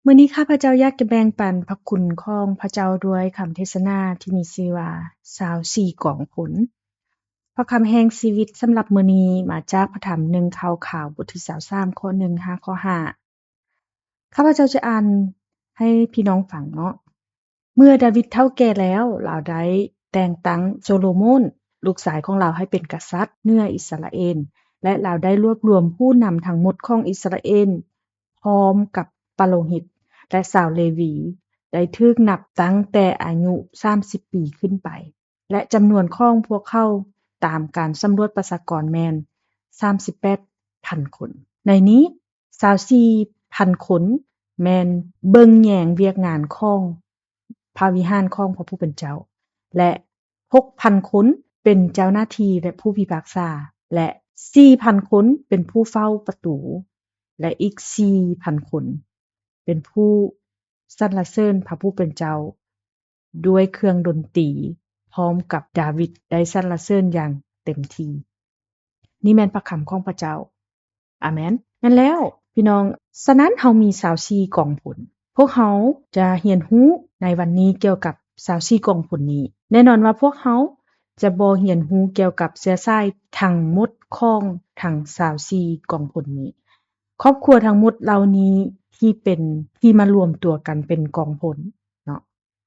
ມື້ນີ້ຂ້າພະເຈົ້າຢາກຈະແບ່ງປັນພະຄຸນຂອງພະເຈົ້າດ້ວຍຄຳເທດສະໜາທີ່ມີຊື່ວ່າ ຊາວສີ່ກອງພົນ. ພະຄຳແຫ່ງຊີວິດສຳລັບມື້ນີ້ມາຈາກພະທຳໜຶ່ງຂ່າວຂາວ ບົດທີຊາວສາມ ຂໍ້ໜຶ່ງຫາຂໍ້ຫ້າ. ຂ້າພະເຈົ້າຈະອ່ານໃຫ້ພີ່ນ້ອງຟັງເນາະ. ເມື່ອດາວິດເຖົ້າແກ່ແລ້ວ, ລາວໄດ້ແຕ່ງຕັ້ງໂຊໂລໂມນ ລູກຊາຍຂອງລາວໃຫ້ເປັນກະສັດເໜືອອິດສະຣາເອນ ແລະ ລາວໄດ້ລວບລວມຜູ້ນຳທັງໝົດຂອງອິດສະຣາເອນ ພ້ອມກັບປະໂລຫິດ ແລະ ຊາວເລວີ ໄດ້ຖືກນັບຕັ້ງແຕ່ອາຍຸສາມສິບປີຂຶ້ນໄປ ແລະ ຈຳນວນຂອງພວກເຂົາຕາມການສຳຫຼວດປະຊາກອນແມ່ນສາມສິບແປດພັນຄົນ. ໃນນີ້ ຊາວສີ່ພັນຄົນແມ່ນເບິ່ງແຍງວຽກງານຂອງພະວິຫານຂອງພະຜູ້ເປັນເຈົ້າ ແລະ ຫົກພັນຄົນເປັນເຈົ້າໜ້າທີ່ ແລະ ຜູ້ພິພາກສາ ແລະ ສີ່ພັນຄົນເປັນຜູ້ເຝົ້າປະຕູ ແລະ ອີກສີ່ພັນຄົນເປັນຜູ້ສັນລະເສີນພະຜູ້ເປັນເຈົ້າ ດ້ວຍເຄື່ອງດົນຕີ ພ້ອມກັບດາວິດໄດ້ສັນລະເສີນຢ່າງເຕັມທີ່. ນີ້ແມ່ນພະຄຳຂອງພະເຈົ້າ. ອາແມນ. ແມ່ນແລ້ວ ພີ່ນ້ອງ, ສະນັ້ນເຮົາມີຊາວສີ່ກອງພົນ. ພວກເຮົາຈະຮຽນຮູ້ໃນວັນນີ້ກ່ຽວກັບຊາວສີ່ກອງພົນນີ້. ແນ່ນອນວ່າພວກເຮົາຈະບໍ່ຮຽນຮູ້ກ່ຽວກັບເຊື້ອສາຍທັງໝົດຂອງທັງຊາວສີ່ກອງພົນນີ້. ຄອບຄົວທັງໝົດເຫຼົ່ານີ້ທີ່ເປັນ ທີ່ມາລວມຕົວກັນເປັນກອງພົນເນາະ.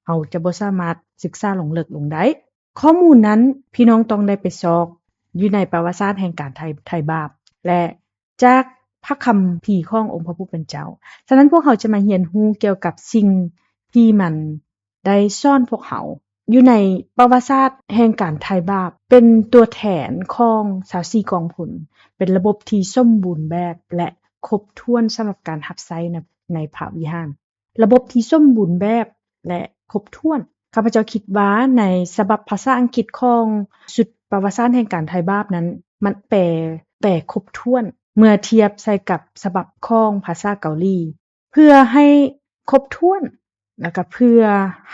ເຮົາຈະບໍ່ສາມາດສຶກສາລົງເລິກລົງໄດ້. ຂໍ້ມູນນັ້ນ ພີ່ນ້ອງຕ້ອງໄດ້ໄປຊອກຢູ່ໃນປະຫວັດສາດແຫ່ງການໄຖ່ ໄຖ່ບາບ ແລະ ຈາກພະຄຳພີຂອງອົງພະຜູ້ເປັນເຈົ້າ. ສະນັ້ນ ພວກເຮົາຈະມາຮຽນຮູ້ກ່ຽວກັບສິ່ງທີ່ມັນໄດ້ສອນພວກເຮົາ. ຢູ່ໃນປະຫວັດສາດແຫ່ງການໄຖ່ບາບ ເປັນຕົວແທນຂອງຊາວສີ່ກອງພົນ ເປັນລະບົບທີ່ສົມບູນແບບ ແລະ ຄົບຖ້ວນສຳລັບການຮັບໃຊ້ໃນ ໃນພະວິຫານ. ລະບົບທີ່ສົມບູນແບບ ແລະ ຄົບຖ້ວນ. ຂ້າພະເຈົ້າຄິດວ່າໃນສະບັບພາສາອັງກິດຂອງຊຸດປະຫວັດສາດແຫ່ງການໄຖ່ບາບນັ້ນ ມັນແປ ແປຄົບຖ້ວນ ເມື່ອທຽບໃສ່ກັບສະບັບຂອງພາສາເກົາຫຼີ ເພື່ອໃຫ້ຄົບຖ້ວນ ແລ້ວກະເພື່ອ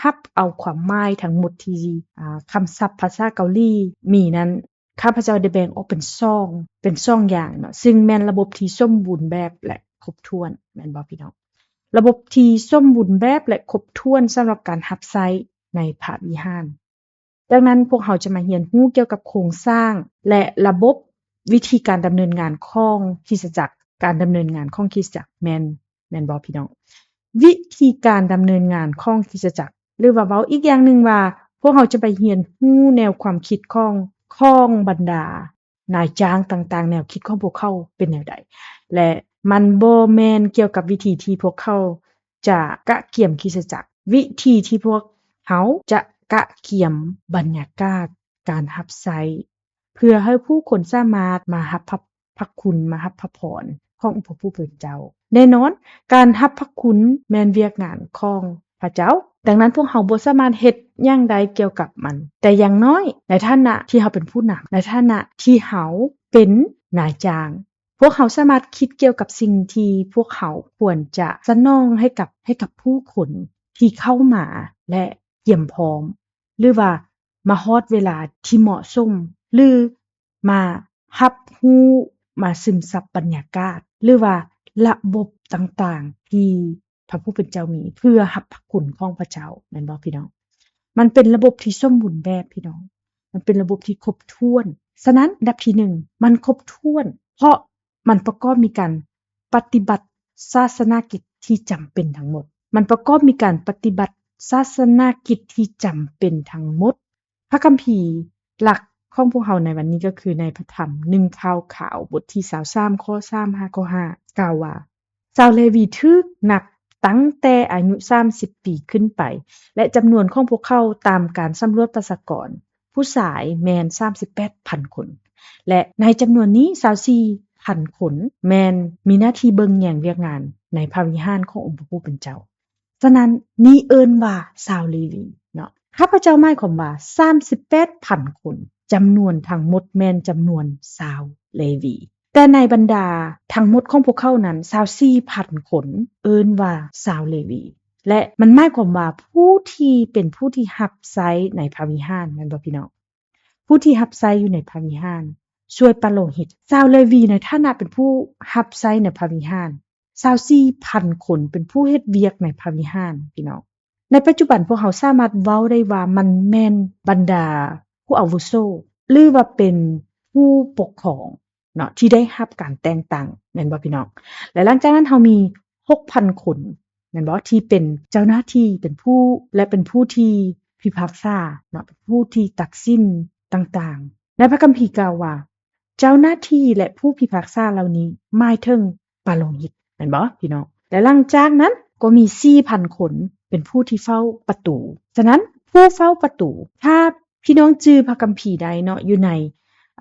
ຮັບເອົາຄວາມໝາຍທັງໝົດທີ່ ອາ ຄຳສັບພາສາເກົາຫຼີມີນັ້ນ ຂ້າພະເຈົ້າໄດ້ແບ່ງອອກເປັນສອງ ເປັນສອງຢ່າງເນາະ, ຊຶ່ງແມ່ນລະບົບທີ່ສົມບູນແບບ ແລະ ຄົບຖ້ວນ, ແມ່ນບໍ່ພີ່ນ້ອງ? ລະບົບທີ່ສົມບູນແບບ ແລະ ຄົບຖ້ວນສຳລັບການຮັບໃຊ້ໃນພະວິຫານ. ດັ່ງນັ້ນ, ພວກເຮົາຈະມາຮຽນຮູ້ກ່ຽວກັບໂຄງສ້າງ ແລະ ລະບົບ ວິທີການດຳເນີນງານຂອງຄຣິສຕະຈັກ, ການດຳເນີນງານຂອງຄຣິສຕະຈັກແມ່ນ ແມ່ນບໍ່ພີ່ນ້ອງ? ວິທີການດຳເນີນງານຂອງຄຣິສຕະຈັກ ຫຼືວ່າເວົ້າອີກຢ່າງໜຶ່ງວ່າ ພວກເຮົາຈະໄປຮຽນຮູ້ແນວຄວາມຄິດຂອງ ຂອງບັນດານາຍຈ້າງຕ່າງໆ ແນວຄິດຂອງພວກເຂົາເປັນແນວໃດ ແລະ ມັນບໍ່ແມ່ນກ່ຽວກັບວິທີທີ່ພວກເຂົາຈະກະກຽມຄຣິສຕະຈັກ, ວິທີທີ່ພວກເຮົາຈະກະກຽມບັນຍາກາດການຮັບໃຊ້ ເພື່ອໃຫ້ຜູ້ຄົນສາມາດມາຮັບພະ ພະຄຸນ ມາຮັບພະພອນຂອງອົງພະຜູ້ເປັນເຈົ້າ. ແນ່ນອນ, ການຮັບພະຄຸນແມ່ນວຽກງານຂອງພະເຈົ້າ, ດັ່ງນັ້ນພວກເຮົາບໍ່ສາມາດເຮັດຫຍັງໄດ້ກ່ຽວກັບມັນ. ແຕ່ຢ່າງໜ້ອຍ, ໃນຖານະທີ່ເຮົາເປັນຜູ້ນຳ, ໃນຖານະທີ່ເຮົາເປັນນາຍຈ້າງ, ພວກເຮົາສາມາດຄິດກ່ຽວກັບສິ່ງທີ່ພວກເຮົາຄວນຈະສະໜອງໃຫ້ກັບ ໃຫ້ກັບຜູ້ຄົນທີ່ເຂົ້າມາ ແລະ ກຽມພ້ອມ ຫຼືວ່າມາຮອດເວລາທີ່ເໝາະສົມ ຫຼື ມາຮັບຮູ້ ມາຊຶມຊັບບັນຍາກາດ ຫຼືວ່າລະບົບຕ່າງໆທີ່ພະຜູ້ເປັນເຈົ້າມີ ເພື່ອຮັບພະຄຸນຂອງພະເຈົ້າ, ແມ່ນບໍ່ພີ່ນ້ອງ? ມັນເປັນລະບົບທີ່ສົມບູນແບບ, ພີ່ນ້ອງ, ມັນເປັນລະບົບທີ່ຄົບຖ້ວນ. ສະນັ້ນ, ອັນດັບທີໜຶ່ງ, ມັນຄົບຖ້ວນ ເພາະມັນປະກອບມີການປະຕິບັດສາສະໜາກິດທີ່ຈຳເປັນທັງໝົດ. ມັນປະກອບມີການປະຕິບັດສາສະໜາກິດທີ່ຈຳເປັນທັງໝົດ. ພະຄຳພີຫຼັກຂອງພວກເຮົາໃນວັນນີ້ກໍຄືໃນພະທຳໜຶ່ງຂ່າວຂາວ ບົດທີຊາວສາມ ຂໍ້ສາມຫາຂໍ້ຫ້າ ກ່າວວ່າ, ຊາວເລວີຖືກນັບຕັ້ງແຕ່ອາຍຸສາມສິບປີຂຶ້ນໄປ ແລະ ຈຳນວນຂອງພວກເຂົາຕາມການສຳຫຼວດປະຊາກອນ ຜູ້ຊາຍແມ່ນສາມສິບແປດພັນຄົນ ແລະ ໃນຈຳນວນນີ້ ຊາວສີ່ພັນຄົນແມ່ນມີໜ້າທີ່ເບິ່ງແຍງວຽກງານໃນພະວິຫານຂອງອົງພະຜູ້ເປັນເຈົ້າ. ສະນັ້ນ ນີ້ເອີ້ນວ່າຊາວເລວີເນາະ. ຂ້າພະເຈົ້າໝາຍຄວາມວ່າສາມສິບແປດພັນຄົນ, ຈຳນວນທັງໝົດແມ່ນຈຳນວນຊາວເລวี. ແຕ່ໃນບັນດາທັງໝົດຂອງພວກເຂົານັ້ນ, ຊາວສີ່ພັນຄົນເອີ້ນວ່າຊາວເລวี. ແລະ ມັນໝາຍຄວາມວ່າຜູ້ທີ່ເປັນຜູ້ທີ່ຮັບໃຊ້ໃນພະວິຫານ, ແມ່ນບໍ່ພີ່ນ້ອງ? ຜູ້ທີ່ຮັບໃຊ້ຢູ່ໃນພະວິຫານ, ຊ່ວຍປະໂລຫິດ. ຊາວເລວີໃນຖານະເປັນຜູ້ຮັບໃຊ້ໃນພະວິຫານ, ຊາວສີ່ພັນຄົນເປັນຜູ້ເຮັດວຽກໃນພະວິຫານ ພີ່ນ້ອງ. ໃນປັດຈຸບັນພວກເຮົາສາມາດເວົ້າໄດ້ວ່າມັນແມ່ນບັນດາຜູ້ອາວຸໂສ ຫຼືວ່າເປັນຜູ້ປົກຄອງເນາະ ທີ່ໄດ້ຮັບການແຕ່ງຕັ້ງ ແມ່ນບໍ່ພີ່ນ້ອງ? ແລະ ຫຼັງຈາກນັ້ນເຮົາມີຫົກພັນຄົນ ແມ່ນບໍ່? ທີ່ເປັນເຈົ້າໜ້າທີ່ ເປັນຜູ້ ແລະ ເປັນຜູ້ທີ່ພິພາກສາເນາະ ເປັນຜູ້ທີ່ຕັດສິນຕ່າງໆ. ໃນພະຄຳພີກ່າວວ່າ ເຈົ້າໜ້າທີ່ ແລະ ຜູ້ພິພາກສາເຫຼົ່ານີ້ໝາຍເຖິງປາໂລຫິດ ແມ່ນບໍ່ພີ່ນ້ອງ? ແລະ ຫຼັງຈາກນັ້ນກໍມີສີ່ພັນຄົນເປັນຜູ້ທີ່ເຝົ້າປະຕູ. ສະນັ້ນຜູ້ເຝົ້າປະຕູ ຖ້າພີ່ນ້ອງຈື່ພະຄຳພີໄດ້ເນາະ ຢູ່ໃນ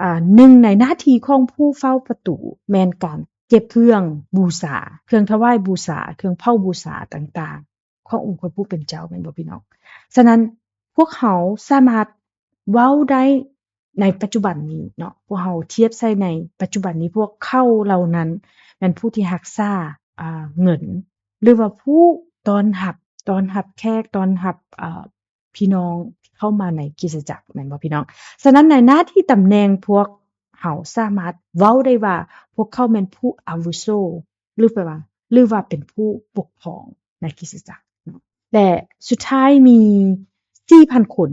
ອ່າ ໜຶ່ງໃນໜ້າທີ່ຂອງຜູ້ເຝົ້າປະຕູແມ່ນການເກັບເຄື່ອງບູຊາ ເຄື່ອງຖວາຍບູຊາ ເຄື່ອງເຜົາບູຊາຕ່າງໆ ຂອງອົງພະຜູ້ເປັນເຈົ້າ ແມ່ນບໍ່ພີ່ນ້ອງ? ສະນັ້ນພວກເຮົາສາມາດເວົ້າໄດ້ໃນປັດຈຸບັນນີ້ເນາະ ພວກເຮົາທຽບໃສ່ໃນປັດຈຸບັນນີ້ ພວກເຂົາເຫຼົ່ານັ້ນແມ່ນຜູ້ທີ່ຮັກສາ ອ່າ ເງິນ ຫຼືວ່າຜູ້ຕ້ອນຮັບ ຕ້ອນຮັບແຂກ ຕ້ອນຮັບ ເອີ ພີ່ນ້ອງທີ່ເຂົ້າມາໃນຄຣິສຕະຈັກ ແມ່ນບໍ່ພີ່ນ້ອງ? ສະນັ້ນໃນໜ້າທີ່ຕຳແໜ່ງ ພວກເຮົາສາມາດເວົ້າໄດ້ວ່າພວກເຂົາແມ່ນຜູ້ອາວຸໂສ ຫຼືແປວ່າ ຫຼືວ່າເປັນຜູ້ປົກຄອງໃນຄຣິສຕະຈັກເນາະ. ແລະ ສຸດທ້າຍມີສີ່ພັນຄົນ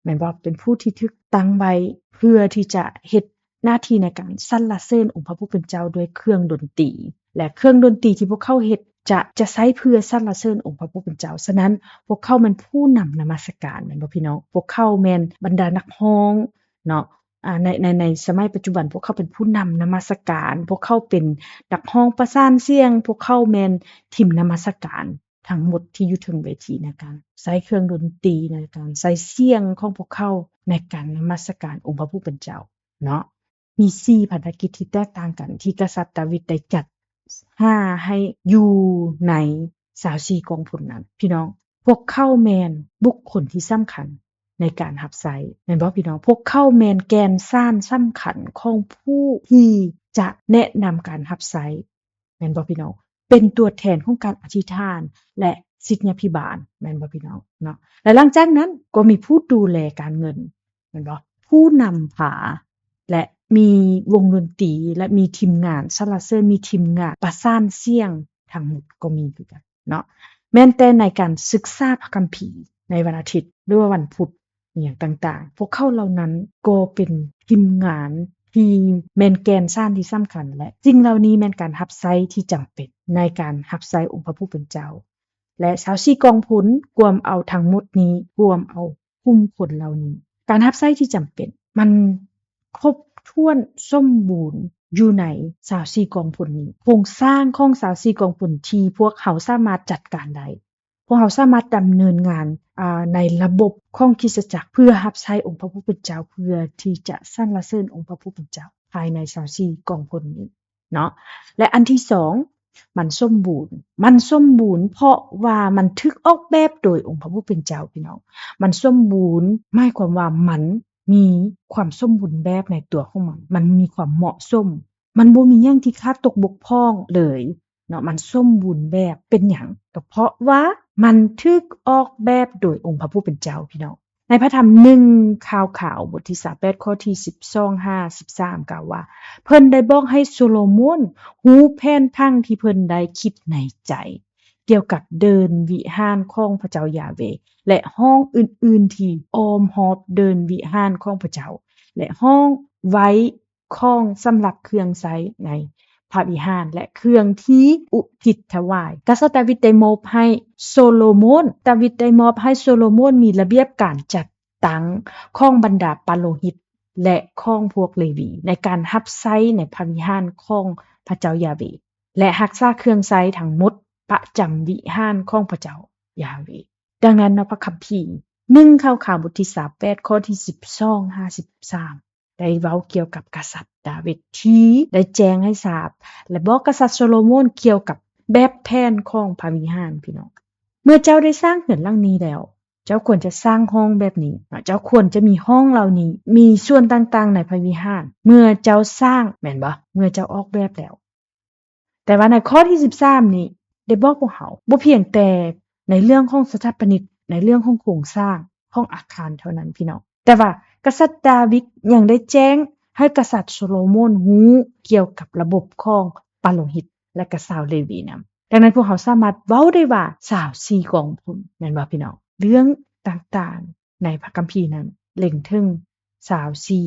ແມ່ນບໍ່? ເປັນຜູ້ທີ່ຖືກຕັ້ງໄວ້ເພື່ອທີ່ຈະເຮັດໜ້າທີ່ໃນການສັນລະເສີນອົງພະຜູ້ເປັນເຈົ້າດ້ວຍເຄື່ອງດົນຕີ ແລະ ເຄື່ອງດົນຕີທີ່ພວກເຂົາເຮັດຈະ ຈະໃຊ້ເພື່ອສັນລະເສີນອົງພະຜູ້ເປັນເຈົ້າ. ສະນັ້ນພວກເຂົາແມ່ນຜູ້ນຳນະມັດສະການ ແມ່ນບໍ່ພີ່ນ້ອງ? ພວກເຂົາແມ່ນບັນດານັກຮ້ອງເນາະ ອ່າ ໃນ ໃນ ໃນສະໄໝປັດຈຸບັນ ພວກເຂົາເປັນຜູ້ນຳນະມັດສະການ ພວກເຂົາເປັນນັກຮ້ອງປະສານສຽງ ພວກເຂົາແມ່ນທີມນະມັດສະການ ທັງໝົດທີ່ຢູ່ເທິງເວທີໃນການໃຊ້ເຄື່ອງດົນຕີ ໃນການໃຊ້ສຽງຂອງພວກເຂົາໃນການນະມັດສະການອົງພະຜູ້ເປັນເຈົ້າເນາະ. ມີສີ່ພາລະກິດທີ່ແຕກຕ່າງກັນ ທີ່ກະສັດດາວິດໄດ້ຈັດຫາໃຫ້ຢູ່ໃນຊາວສີ່ກອງພົນນັ້ນ ພີ່ນ້ອງ. ພວກເຂົາແມ່ນບຸກຄົນທີ່ສຳຄັນໃນການຮັບໃຊ້ ແມ່ນບໍ່ພີ່ນ້ອງ? ພວກເຂົາແມ່ນແກ່ນສານສຳຄັນຂອງຜູ້ທີ່ຈະແນະນຳການຮັບໃຊ້ ແມ່ນບໍ່ພີ່ນ້ອງ? ເປັນຕົວແທນຂອງການອະທິຖານ ແລະ ສິດຍາພິບານ ແມ່ນບໍ່ພີ່ນ້ອງເນາະ? ແລະ ຫຼັງຈາກນັ້ນກໍມີຜູ້ດູແລການເງິນ ແມ່ນບໍ່? ຜູ້ນຳພາ ແລະ ມີວົງດົນຕີ ແລະ ມີທີມງານສັນລະເສີນ ມີທີມງານປະສານສຽງ ທັງໝົດກໍມີຄືກັນເນາະ. ແມ່ນແຕ່ໃນການສຶກສາພະຄຳພີໃນວັນອາທິດ ຫຼືວ່າວັນພຸດ ອີ່ຫຍັງຕ່າງໆ ພວກເຂົາເຫຼົ່ານັ້ນກໍເປັນທີມງານທີ່ແມ່ນແກ່ນສານທີ່ສຳຄັນ ແລະ ສິ່ງເຫຼົ່ານີ້ແມ່ນການຮັບໃຊ້ທີ່ຈຳເປັນໃນການຮັບໃຊ້ອົງພະຜູ້ເປັນເຈົ້າ ແລະ ຊາວສີ່ກອງພົນກວມເອົາທັງໝົດນີ້ ກວມເອົາກຸ່ມຄົນເຫຼົ່ານີ້ ການຮັບໃຊ້ທີ່ຈຳເປັນ ມັນຄົບຖ້ວນສົມບູນຢູ່ໃນຊາວສີ່ກອງພົນນີ້. ໂຄງສ້າງຂອງຊາວສີ່ກອງພົນທີ່ພວກເຮົາສາມາດຈັດການໄດ້ ພວກເຮົາສາມາດດຳເນີນງານ ອ່າ ໃນລະບົບຂອງຄຣິສຕະຈັກ ເພື່ອຮັບໃຊ້ອົງພະຜູ້ເປັນເຈົ້າ ເພື່ອທີ່ຈະສັນລະເສີນອົງພະຜູ້ເປັນເຈົ້າ ພາຍໃນຊາວສີ່ກອງພົນນີ້ເນາະ. ແລະ ອັນທີສອງ ມັນສົມບູນ, ມັນສົມບູນເພາະວ່າມັນຖືກອອກແບບໂດຍອົງພະຜູ້ເປັນເຈົ້າ, ພີ່ນ້ອງ. ມັນສົມບູນໝາຍຄວາມວ່າມັນມີຄວາມສົມບູນແບບໃນຕົວຂອງມັນ, ມັນມີຄວາມເໝາະສົມ, ມັນບໍ່ມີຫຍັງທີ່ຂາດຕົກບົກຜ່ອງເລີຍ. ເນາະ ມັນສົມບູນແບບ. ເປັນຫຍັງ? ກໍເພາະວ່າມັນຖືກອອກແບບໂດຍອົງພະຜູ້ເປັນເຈົ້າ ພີ່ນ້ອງ. ໃນພະທຳໜຶ່ງຂ່າວຂາວ ບົດທີຊາວແປດ ຂໍ້ທີສິບສອງຫາສິບສາມ ກ່າວວ່າ ເພິ່ນໄດ້ບອກໃຫ້ໂຊໂລໂມນຮູ້ແຜນຜັງທີ່ເພິ່ນໄດ້ຄິດໃນໃຈ ກ່ຽວກັບເດີ່ນວິຫານຂອງພະເຈົ້າຢາເວ ແລະ ຫ້ອງອື່ນໆທີ່ອ້ອມຮອບເດີ່ນວິຫານຂອງພະເຈົ້າ ແລະ ຫ້ອງໄວ້ ຂອງສຳລັບເຄື່ອງໃຊ້ໃນພະວິຫານ ແລະ ເຄື່ອງທີ່ອຸທິດຖວາຍ. ກະສັດດາວິດໄດ້ມອບໃຫ້ໂຊໂລໂມນ, ດາວິດໄດ້ມອບໃຫ້ໂຊໂລໂມນມີລະບຽບການຈັດຕັ້ງຂອງບັນດາປາໂລຫິດ ແລະ ຂອງພວກເລວີ ໃນການຮັບໃຊ້ໃນພະວິຫານຂອງພະເຈົ້າຢາເວ ແລະ ຮັກສາເຄື່ອງໃຊ້ທັງໝົດປະຈຳວິຫານຂອງພະເຈົ້າຢາເວ. ດັ່ງນັ້ນເນາະ ພະຄຳພີໜຶ່ງຂ່າວຂາວ ບົດທີຊາວແປດ ຂໍ້ທີສິບສອງຫາສິບສາມ ໄດ້ເວົ້າກ່ຽວກັບກະສັດດາວິດທີ່ໄດ້ແຈ້ງໃຫ້ຊາບ ແລະ ບອກກະສັດໂຊໂລໂມນກ່ຽວກັບແບບແຜນຂອງພະວິຫານ ພີ່ນ້ອງ. ເມື່ອເຈົ້າໄດ້ສ້າງເຮືອນຫຼັງນີ້ແລ້ວ ເຈົ້າຄວນຈະສ້າງຫ້ອງແບບນີ້ເນາະ, ເຈົ້າຄວນຈະມີຫ້ອງເຫຼົ່ານີ້, ມີສ່ວນຕ່າງໆໃນພະວິຫານ ເມື່ອເຈົ້າສ້າງ ແມ່ນບໍ່? ເມື່ອເຈົ້າອອກແບບແລ້ວ. ແຕ່ວ່າໃນຂໍ້ທີສິບສາມນີ້ໄດ້ບອກພວກເຮົາ ບໍ່ພຽງແຕ່ໃນເລື່ອງຂອງສະຖາປະນິກ, ໃນເລື່ອງຂອງໂຄງສ້າງຂອງອາຄານເທົ່ານັ້ນ ພີ່ນ້ອງ, ແຕ່ວ່າກະສັດດາວິດຍັງໄດ້ແຈ້ງໃຫ້ກະສັດໂຊໂລໂມນຮູ້ກ່ຽວກັບລະບົບຂອງປາໂລຫິດ ແລະ ກະຊາວເລວີນຳ. ດັ່ງນັ້ນພວກເຮົາສາມາດເວົ້າໄດ້ວ່າຊາວສີ່ກອງພົນ ແມ່ນບໍ່ພີ່ນ້ອງ? ເລື່ອງຕ່າງໆໃນພະຄຳພີນັ້ນເລັງເຖິງຊາວສີ່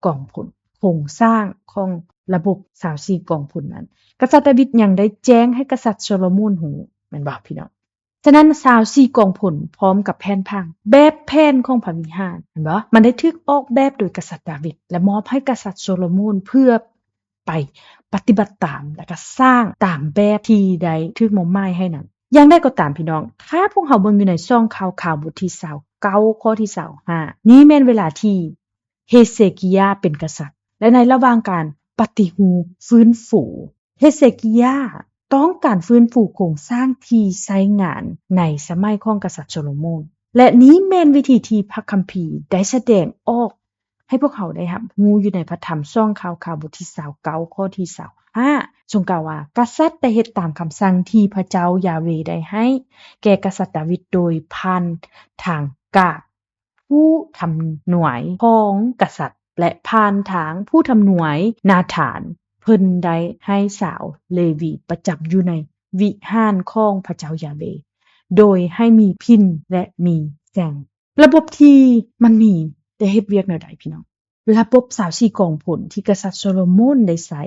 ກອງພົນ, ໂຄງສ້າງຂອງລະບົບຊາວສີ່ກອງພົນນັ້ນ ກະສັດດາວິດຍັງໄດ້ແຈ້ງໃຫ້ກະສັດໂຊໂລໂມນຮູ້ ແມ່ນບໍ່ພີ່ນ້ອງ? ສະນັ້ນຊາວສີ່ກອງພົນພ້ອມກັບແຜນຜັງ ແບບແຜນຂອງພະວິຫານ ແມ່ນບໍ່? ມັນໄດ້ຖືກອອກແບບໂດຍກະສັດດາວິດ ແລະ ມອບໃຫ້ກະສັດໂຊໂລໂມນເພື່ອ ໄປປະຕິບັດຕາມ ແລະກະສ້າງຕາມແບບທີ່ໄດ້ຖືກມອບໝາຍໃຫ້ນັ້ນ. ຢ່າງໃດກໍຕາມພີ່ນ້ອງ, ຖ້າພວກເຮົາເບິ່ງຢູ່ໃນສອງຂ່າວຂາວບົດທີຊາວເກົ້າ ຂໍ້ທີຊາວຫ້າ ນີ້ແມ່ນເວລາທີ່ເຮເຊກີຍາເປັນກະສັດ ແລະ ໃນລະຫວ່າງການປະຕິຮູບຟື້ນຟູ ເຮເຊກີຍາຕ້ອງການຟື້ນຟູໂຄງສ້າງທີ່ໃຊ້ງານໃນສະໄໝຂອງກະສັດໂຊໂລໂມນ ແລະ ນີ້ແມ່ນວິທີທີ່ພະຄຳພີໄດ້ສະແດງອອກ ໃຫ້ພວກເຮົາໄດ້ຮັບຮູ້ຢູ່ໃນພະທຳສອງຂ່າວຂາວບົດທີຊາວເກົ້າ ຂໍ້ທີຊາວຫ້າ ຊົງກ່າວວ່າ ກະສັດໄດ້ເຮັດຕາມຄຳສັ່ງທີ່ພະເຈົ້າຢາເວໄດ້ໃຫ້ແກ່ກະສັດດາວິດ ໂດຍຜ່ານທາງກາດຜູ້ທຳນວາຍຂອງກະສັດ ແລະ ຜ່ານທາງຜູ້ທຳນວາຍນາທານ ເພິ່ນໄດ້ໃຫ້ຊາວເລວີປະຈຳຢູ່ໃນວິຫານຂອງພະເຈົ້າຢາເວ ໂດຍໃຫ້ມີພິນ ແລະ ມີແສງ. ລະບົບທີ່ມັນມີໄດ້ເຮັດວຽກແນວໃດພີ່ນ້ອງ? ລະບົບຊາວສີ່ກອງພົນທີ່ກະສັດໂຊໂລໂມນໄດ້ໃຊ້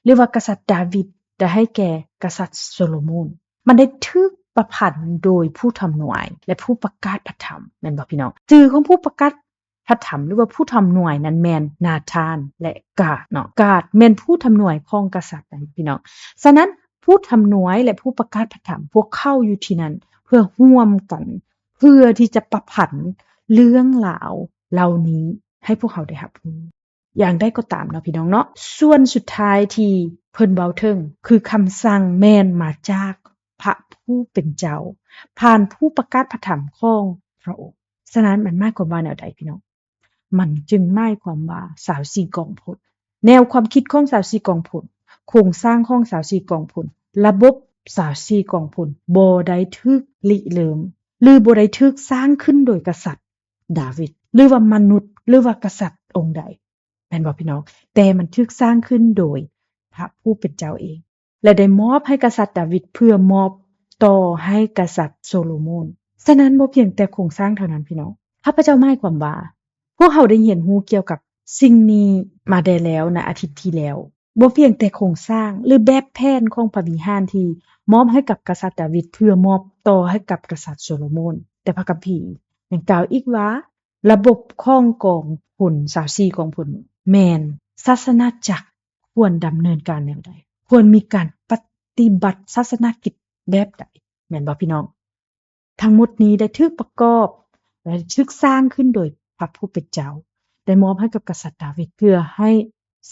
ຫຼືວ່າກະສັດດາວິດໄດ້ໃຫ້ແກ່ກະສັດໂຊໂລໂມນ ມັນໄດ້ຖືກປະພັນໂດຍຜູ້ທຳນວາຍ ແລະ ຜູ້ປະກາດພະທຳ ແມ່ນບໍ່ພີ່ນ້ອງ? ຊື່ຂອງຜູ້ປະກາດພະທຳ ຫຼືວ່າຜູ້ທຳນວາຍນັ້ນແມ່ນນາທານ ແລະ ກາດເນາະ. ກາດແມ່ນຜູ້ທຳນວາຍຂອງກະສັດນັ້ນພີ່ນ້ອງ. ສະນັ້ນ ຜູ້ທຳນວາຍ ແລະ ຜູ້ປະກາດພະທຳ ພວກເຂົາຢູ່ທີ່ນັ້ນ ເພື່ອຮ່ວມກັນ ເພື່ອທີ່ຈະປະພັນເລື່ອງລາວເຫຼົ່ານີ້ໃຫ້ພວກເຮົາໄດ້ຮັບຮູ້. ຢ່າງໃດກໍຕາມເນາະພີ່ນ້ອງເນາະ, ສ່ວນສຸດທ້າຍທີ່ເພິ່ນເວົ້າເຖິງ ຄືຄຳສັ່ງແມ່ນມາຈາກພະຜູ້ເປັນເຈົ້າ ຜ່ານຜູ້ປະກາດພະທຳຂອງພະອົງ. ສະນັ້ນມັນໝາຍຄວາມວ່າແນວໃດພີ່ນ້ອງ? ມັນຈຶ່ງໝາຍຄວາມວ່າຊາວສີ່ກອງພົນ, ແນວຄວາມຄິດຂອງຊາວສີ່ກອງພົນ, ໂຄງສ້າງຂອງຊາວສີ່ກອງພົນ, ລະບົບຊາວສີ່ກອງພົນ ບໍ່ໄດ້ຖືກລິເລີ່ມ ຫຼື ບໍ່ໄດ້ຖືກສ້າງຂຶ້ນໂດຍກະສັດ ດາວິດ ຫຼືວ່າມະນຸດ ຫຼືວ່າກະສັດອົງໃດ ແມ່ນບໍ່ພີ່ນ້ອງ? ແຕ່ມັນຖືກສ້າງຂຶ້ນໂດຍພະຜູ້ເປັນເຈົ້າເອງ ແລະ ໄດ້ມອບໃຫ້ກະສັດດາວິດ ເພື່ອມອບຕໍ່ໃຫ້ກະສັດໂຊໂລໂມນ. ສະນັ້ນບໍ່ພຽງແຕ່ໂຄງສ້າງເທົ່ານັ້ນພີ່ນ້ອງ, ຂ້າພະເຈົ້າໝາຍຄວາມວ່າ ພວກເຮົາໄດ້ຮຽນຮູ້ກ່ຽວກັບສິ່ງນີ້ມາໄດ້ແລ້ວໃນອາທິດທີ່ແລ້ວ. ບໍ່ພຽງແຕ່ໂຄງສ້າງ ຫຼື ແບບແຜນຂອງພະວິຫານທີ່ມອບໃຫ້ກັບກະສັດດາວິດ ເພື່ອມອບຕໍ່ໃຫ້ກັບກະສັດໂຊໂລໂມນ, ແຕ່ພະຄຳພີຍັງກ່າວອີກວ່າ ລະບົບຂອງກອງພົນ ຊາວສີ່ກອງພົນ ແມ່ນສາສະໜາຈັກຄວນດຳເນີນການແນວໃດ, ຄວນມີການປະຕິບັດສາສະໜາກິດແບບໃດ, ແມ່ນບໍ່ພີ່ນ້ອງ? ທັງໝົດນີ້ໄດ້ຖືກປະກອບ ແລະ ຖືກສ້າງຂຶ້ນໂດຍພະຜູ້ເປັນເຈົ້າ, ໄດ້ມອບໃຫ້ກັບກະສັດດາວິດ ເພື່ອໃຫ້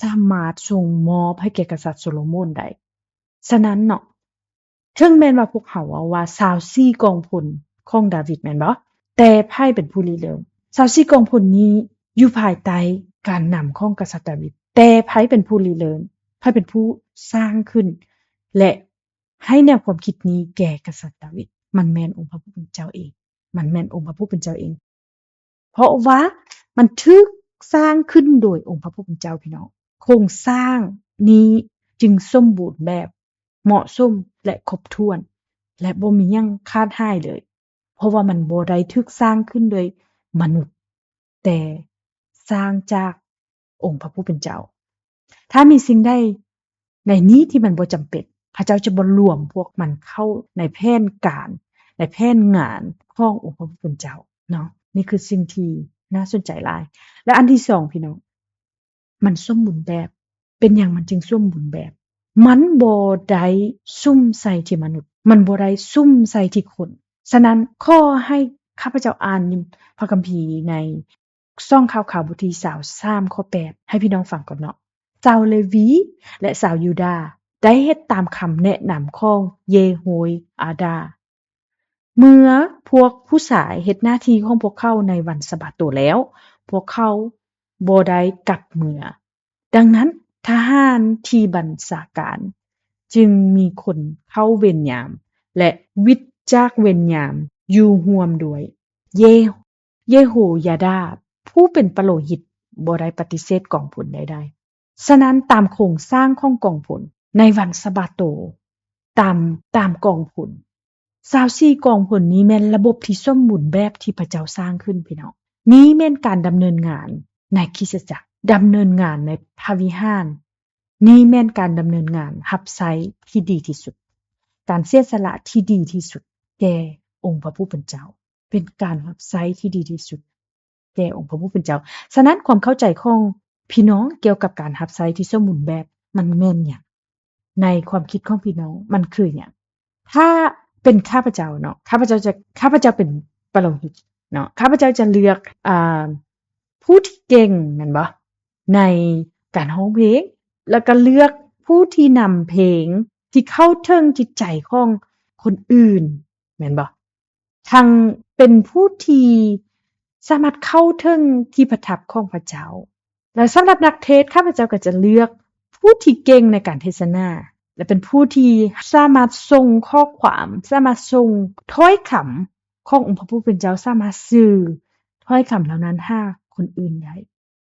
ສາມາດສົ່ງມອບໃຫ້ແກ່ກະສັດໂຊໂລໂມນໄດ້. ສະນັ້ນເນາະ, ເຖິງແມ່ນວ່າພວກເຮົາເວົ້າວ່າຊາວສີ່ກອງພົນຂອງດາວິດແມ່ນບໍ່? ແຕ່ໃຜເປັນຜູ້ລິເລີ່ມ? ຊາວສີ່ກອງພົນນີ້ຢູ່ພາຍໃຕ້ການນຳຂອງກະສັດດາວິດ, ແຕ່ໃຜເປັນຜູ້ລິເລີ່ມ? ໃຜເປັນຜູ້ສ້າງຂຶ້ນ ແລະ ໃຫ້ແນວຄວາມຄິດນີ້ແກ່ກະສັດດາວິດ? ມັນແມ່ນອົງພະຜູ້ເປັນເຈົ້າເອງ, ມັນແມ່ນອົງພະຜູ້ເປັນເຈົ້າເອງ. ເພາະວ່າມັນຖືກສ້າງຂຶ້ນໂດຍອົງພະຜູ້ເປັນເຈົ້າ, ພີ່ນ້ອງ. ໂຄງສ້າງນີ້ຈຶ່ງສົມບູນແບບ, ເໝາະສົມ ແລະ ຄົບຖ້ວນ ແລະ ບໍ່ມີຫຍັງຂາດຫາຍເລີຍ, ເພາະວ່າມັນບໍ່ໄດ້ຖືກສ້າງຂຶ້ນໂດຍມະນຸດ, ແຕ່ສ້າງຈາກ ອົງພະຜູ້ເປັນເຈົ້າ. ຖ້າມີສິ່ງໃດໃນນີ້ທີ່ມັນບໍ່ຈຳເປັນ, ພະເຈົ້າຈະບໍ່ລວມພວກມັນເຂົ້າໃນແຜນການ, ໃນແຜນງານຂອງອົງພະຜູ້ເປັນເຈົ້າເນາະ. ນີ້ຄືສິ່ງທີ່ໜ້າສົນໃຈຫຼາຍ. ແລະ ອັນທີສອງ, ພີ່ນ້ອງ, ມັນສົມບູນແບບ. ເປັນຫຍັງມັນຈຶ່ງສົມບູນແບບ? ມັນບໍ່ໄດ້ສຸມໃສ່ທີ່ມະນຸດ, ມັນບໍ່ໄດ້ສຸມໃສ່ທີ່ຄົນ. ສະນັ້ນ, ຂໍໃຫ້ຂ້າພະເຈົ້າອ່ານພະຄຳພີໃນ ສອງຂ່າວຂາວບົດທີຊາວສາມ ຂໍ້ແປດ ໃຫ້ພີ່ນ້ອງຟັງກ່ອນເນາະ. ຊາວເລວີ ແລະ ຊາວຢູດາ ໄດ້ເຮັດຕາມຄຳແນະນຳຂອງເຢໂຮຍາດາ. ເມື່ອພວກຜູ້ຊາຍເຮັດໜ້າທີ່ຂອງພວກເຂົາໃນວັນສະບາໂຕແລ້ວ, ພວກເຂົາບໍ່ໄດ້ກັບເມືອ. ດັ່ງນັ້ນ, ທະຫານທີ່ບັນຊາການຈຶ່ງມີຄົນເຂົ້າເວນຍາມ ແລະ ວິດຈາກເວນຍາມຢູ່ຮ່ວມດ້ວຍ. ເຢ ເຢໂຮຍາດາຜູ້ເປັນປະໂລຫິດບໍ່ໄດ້ປະຕິເສດກອງພົນໃດໆ. ສະນັ້ນ, ຕາມໂຄງສ້າງຂອງກອງພົນໃນວັນສະບາໂຕ ຕາມ ຕາມກອງຜົນ. ຊາວສີ່ກອງຜົນນີ້ແມ່ນລະບົບທີ່ສົມບູນແບບທີ່ພະເຈົ້າສ້າງຂຶ້ນ, ພີ່ນ້ອງ. ນີ້ແມ່ນການດຳເນີນງານໃນຄຣິສຕະຈັກ, ດຳເນີນງານໃນພະວິຫານ. ນີ້ແມ່ນການດຳເນີນງານຮັບໃຊ້ທີ່ດີທີ່ສຸດ, ການເສຍສະຫຼະທີ່ດີທີ່ສຸດແກ່ອົງພະຜູ້ເປັນເຈົ້າ, ເປັນການຮັບໃຊ້ທີ່ດີທີ່ສຸດ ແກ່ອົງພະຜູ້ເປັນເຈົ້າ. ສະນັ້ນ ຄວາມເຂົ້າໃຈຂອງພີ່ນ້ອງກ່ຽວກັບການຮັບໃຊ້ທີ່ສົມບູນແບບ ມັນແມ່ນຫຍັງ? ໃນຄວາມຄິດຂອງພີ່ນ້ອງ ມັນຄືຫຍັງ? ຖ້າເປັນຂ້າພະເຈົ້າເນາະ, ຂ້າພະເຈົ້າຈະ ຂ້າພະເຈົ້າເປັນປະໂລຫິດເນາະ, ຂ້າພະເຈົ້າຈະເລືອກ ອ່າ ຜູ້ທີ່ເກັ່ງ ແມ່ນບໍ່? ໃນການຮ້ອງເພງ, ແລ້ວກໍເລືອກຜູ້ທີ່ນຳເພງທີ່ເຂົ້າເຖິງຈິດໃຈຂອງຄົນອື່ນ, ແມ່ນບໍ່? ທັງເປັນຜູ້ທີ່ສາມາດເຂົ້າເຖິງທີ່ປະທັບຂອງພະເຈົ້າ. ແລະ ສຳລັບນັກເທດ, ຂ້າພະເຈົ້າກໍຈະເລືອກຜູ້ທີ່ເກັ່ງໃນການເທດສະໜາ ແລະ ເປັນຜູ້ທີ່ສາມາດສົ່ງຂໍ້ຄວາມ, ສາມາດສົ່ງຖ້ອຍຄຳຂອງອົງພະຜູ້ເປັນເຈົ້າ, ສາມາດສື່ຖ້ອຍຄຳເຫຼົ່ານັ້ນຫາຄົນອື່ນໄດ້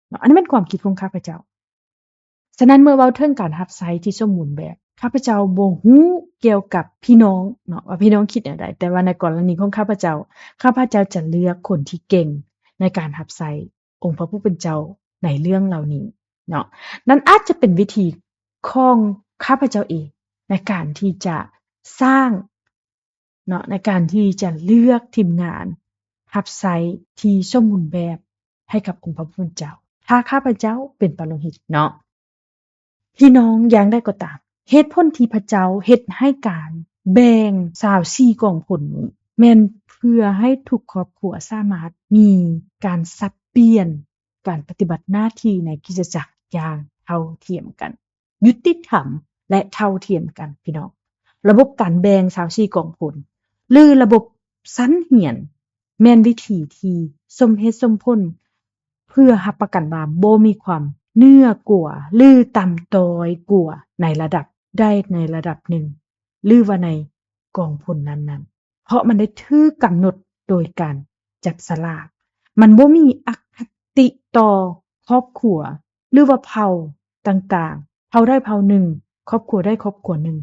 ເນາະ. ອັນນີ້ແມ່ນຄວາມຄິດຂອງຂ້າພະເຈົ້າ. ສະນັ້ນ ເມື່ອເວົ້າເຖິງການຮັບໃຊ້ທີ່ສົມບູນແບບ, ຂ້າພະເຈົ້າບໍ່ຮູ້ກ່ຽວກັບພີ່ນ້ອງເນາະ ວ່າພີ່ນ້ອງຄິດແນວໃດ, ແຕ່ວ່າໃນກໍລະນີຂອງຂ້າພະເຈົ້າ, ຂ້າພະເຈົ້າຈະເລືອກຄົນທີ່ເກັ່ງໃນການຮັບໃຊ້ອົງພະຜູ້ເປັນເຈົ້າໃນເລື່ອງເຫຼົ່ານີ້ເນາະ. ນັ້ນອາດຈະເປັນວິທີຂອງຂ້າພະເຈົ້າເອງໃນການທີ່ຈະສ້າງ ເນາະ ໃນການທີ່ຈະເລືອກທີມງານຮັບໃຊ້ທີ່ສົມບູນແບບໃຫ້ກັບອົງພະຜູ້ເປັນເຈົ້າ, ຖ້າຂ້າພະເຈົ້າເປັນປະໂລຫິດເນາະ. ພີ່ນ້ອງ, ຢ່າງໃດກໍຕາມ, ເຫດຜົນທີ່ພະເຈົ້າເຮັດໃຫ້ການແບ່ງຊາວສີ່ກອງຜົນນີ້ ແມ່ນເພື່ອໃຫ້ທຸກຄອບຄົວສາມາດມີການສັບປ່ຽນການປະຕິບັດໜ້າທີ່ໃນຄຣິສຕະຈັກຢ່າງເທົ່າທຽມກັນ. ຍຸຕິທຳ ແລະ ເທົ່າທຽມກັນ, ພີ່ນ້ອງ. ລະບົບການແບ່ງຊາວສີ່ກອງຜົນ ຫຼື ລະບົບຊັ້ນຮຽນ ແມ່ນວິທີທີ່ສົມເຫດສົມຜົນ ເພື່ອຮັບປະກັນວ່າບໍ່ມີຄວາມເໜືອກວ່າ ຫຼື ຕ່ຳຕ້ອຍກວ່າໃນລະດັບໃດໃນລະດັບໜຶ່ງ ຫຼື ວ່າໃນກອງຜົນນັ້ນໆ. ເພາະມັນໄດ້ຖືກກຳນົດໂດຍການຈັບສະຫຼາກ. ມັນບໍ່ມີອະຄະຕິຕໍ່ຄອບຄົວ ຫຼືວ່າເຜົ່າຕ່າງໆ, ເຜົ່າໃດເຜົ່າໜຶ່ງ, ຄອບຄົວໃດຄອບຄົວໜຶ່ງ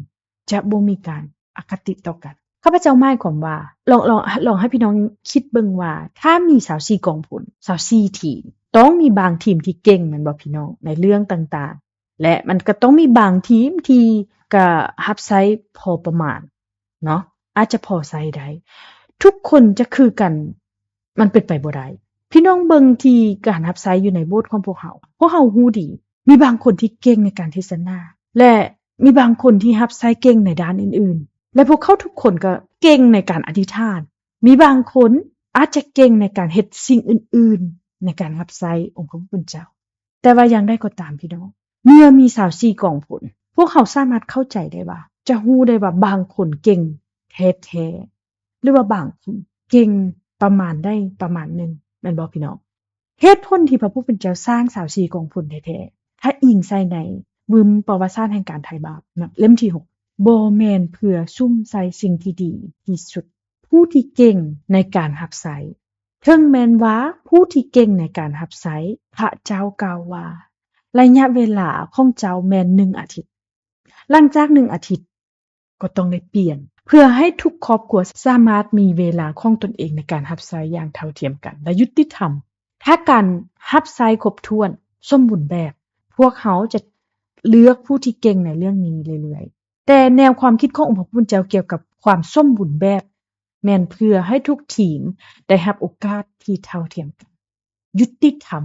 ຈະບໍ່ມີການອະຄະຕິຕໍ່ກັນ. ຂ້າພະເຈົ້າໝາຍຄວາມວ່າ, ລອງ, ລອງ, ລອງໃຫ້ພີ່ນ້ອງຄິດເບິ່ງວ່າ ຖ້າມີຊາວສີ່ກອງພົນ, ຊາວສີ່ທີມ, ຕ້ອງມີບາງທີມທີ່ເກັ່ງ, ແມ່ນບໍ່ພີ່ນ້ອງ, ໃນເລື່ອງຕ່າງໆ ແລະ ມັນກໍຕ້ອງມີບາງທີມທີ່ກໍຮັບໃຊ້ພໍປະມານເນາະ, ອາດຈະພໍໃຊ້ໄດ້. ທຸກຄົນຈະຄືກັນ ມັນເປັນໄປບໍ່ໄດ້. ພີ່ນ້ອງເບິ່ງທີ່ການຮັບໃຊ້ຢູ່ໃນໂບດຂອງພວກເຮົາ, ພວກເຮົາຮູ້ດີ, ມີບາງຄົນທີ່ເກັ່ງໃນການເທດສະໜາ ແລະ ມີບາງຄົນທີ່ຮັບໃຊ້ເກັ່ງໃນດ້ານອື່ນໆ ແລະ ພວກເຂົາທຸກຄົນກໍເກັ່ງໃນການອະທິຖານ. ມີບາງຄົນອາດຈະເກັ່ງໃນການເຮັດສິ່ງອື່ນໆ ໃນການຮັບໃຊ້ອົງພະຜູ້ເປັນເຈົ້າ. ແຕ່ວ່າຢ່າງໃດກໍຕາມ ພີ່ນ້ອງ, ເມື່ອມີຊາວສີ່ກອງພົນ, ພວກເຮົາສາມາດເຂົ້າໃຈໄດ້ວ່າ, ຈະຮູ້ໄດ້ວ່າບາງຄົນເກັ່ງແທ້ໆ ຫຼືວ່າບາງຄົນເກັ່ງປະມານໃດປະມານໜຶ່ງ, ແມ່ນບໍ່ ພີ່ນ້ອງ? ເຫດຜົນທີ່ພະຜູ້ເປັນເຈົ້າສ້າງຊາວສີ່ກອງພົນແທ້ໆ, ຖ້າອີງໃສ່ໃນວຶມປະຫວັດສາດແຫ່ງການໄຖ່ບາບ ເຫຼັ້ມທີຫົກ, ບໍ່ແມ່ນເພື່ອສຸມໃສ່ສິ່ງທີ່ດີທີ່ສຸດ, ຜູ້ທີ່ເກັ່ງໃນການຮັບໃຊ້. ເຖິງແມ່ນວ່າຜູ້ທີ່ເກັ່ງໃນການຮັບໃຊ້, ພະເຈົ້າກ່າວວ່າ ໄລຍະເວລາຂອງເຈົ້າແມ່ນໜຶ່ງອາທິດ. ຫຼັງຈາກໜຶ່ງອາທິດກໍຕ້ອງໄດ້ປ່ຽນ, ເພື່ອໃຫ້ທຸກຄອບຄົວສາມາດມີເວລາຂອງຕົນເອງໃນການຮັບໃຊ້ຢ່າງເທົ່າທຽມກັນ ແລະ ຍຸຕິທຳ. ຖ້າການຮັບໃຊ້ຄົບຖ້ວນ, ສົມບູນແບບ, ພວກເຮົາຈະເລືອກຜູ້ທີ່ເກັ່ງໃນເລື່ອງນີ້ເລື້ອຍໆ. ແຕ່ແນວຄວາມຄິດຂອງອົງພະຜູ້ເປັນເຈົ້າກ່ຽວກັບຄວາມສົມບູນແບບ ແມ່ນເພື່ອໃຫ້ທຸກທີມໄດ້ຮັບໂອກາດທີ່ເທົ່າທຽມກັນ, ຍຸຕິທຳ.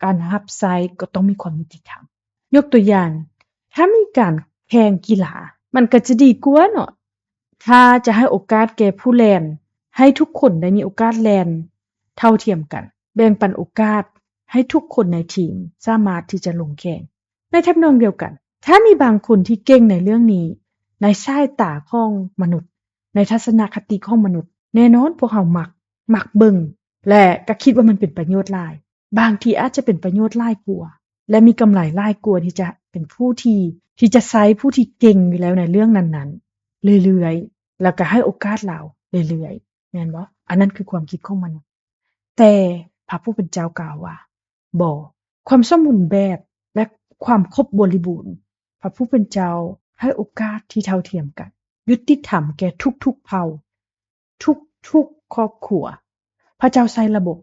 ການຮັບໃຊ້ກໍຕ້ອງມີຄວາມຍຸຕິທຳ. ຍົກຕົວຢ່າງ, ຖ້າມີການແຂ່ງກິລາ, ມັນກໍຈະດີກວ່າເນາະ, ຖ້າຈະໃຫ້ໂອກາດແກ່ຜູ້ແລ່ນ, ໃຫ້ທຸກຄົນໄດ້ມີໂອກາດແລ່ນເທົ່າທຽມກັນ, ແບ່ງປັນໂອກາດໃຫ້ທຸກຄົນໃນທີມສາມາດທີ່ຈະລົງແຂ່ງ. ໃນທຳນອງດຽວກັນ, ຖ້າມີບາງຄົນທີ່ເກັ່ງໃນເລື່ອງນີ້, ໃນສາຍຕາຂອງມະນຸດ, ໃນທັດສະນະຄະຕິຂອງມະນຸດ, ແນ່ນອນພວກເຮົາມັກ, ມັກເບິ່ງ ແລະ ກໍຄິດວ່າມັນເປັນປະໂຫຍດຫຼາຍ. ບາງທີອາດຈະເປັນປະໂຫຍດຫຼາຍກວ່າ ແລະ ມີກຳໄລຫຼາຍກວ່າທີ່ຈະເປັນຜູ້ທີ່, ທີ່ຈະໃຊ້ຜູ້ທີ່ເກັ່ງຢູ່ແລ້ວໃນເລື່ອງນັ້ນໆ ເລື້ອຍໆ ແລ້ວກໍໃຫ້ໂອກາດລາວເລື້ອຍໆ, ແມ່ນບໍ່? ອັນນັ້ນຄືຄວາມຄິດຂອງມະນຸດ. ແຕ່ພະຜູ້ເປັນເຈົ້າກ່າວວ່າ ບໍ່. ຄວາມສົມບູນແບບ ແລະ ຄວາມຄົບບໍລິບູນ ພະຜູ້ເປັນເຈົ້າ ໃຫ້ໂອກາດທີ່ເທົ່າທຽມກັນ, ຍຸຕິທຳແກ່ທຸກໆເຜົ່າ, ທຸກໆຄອບຄົວ. ພະເຈົ້າໃຊ້ລະບົບ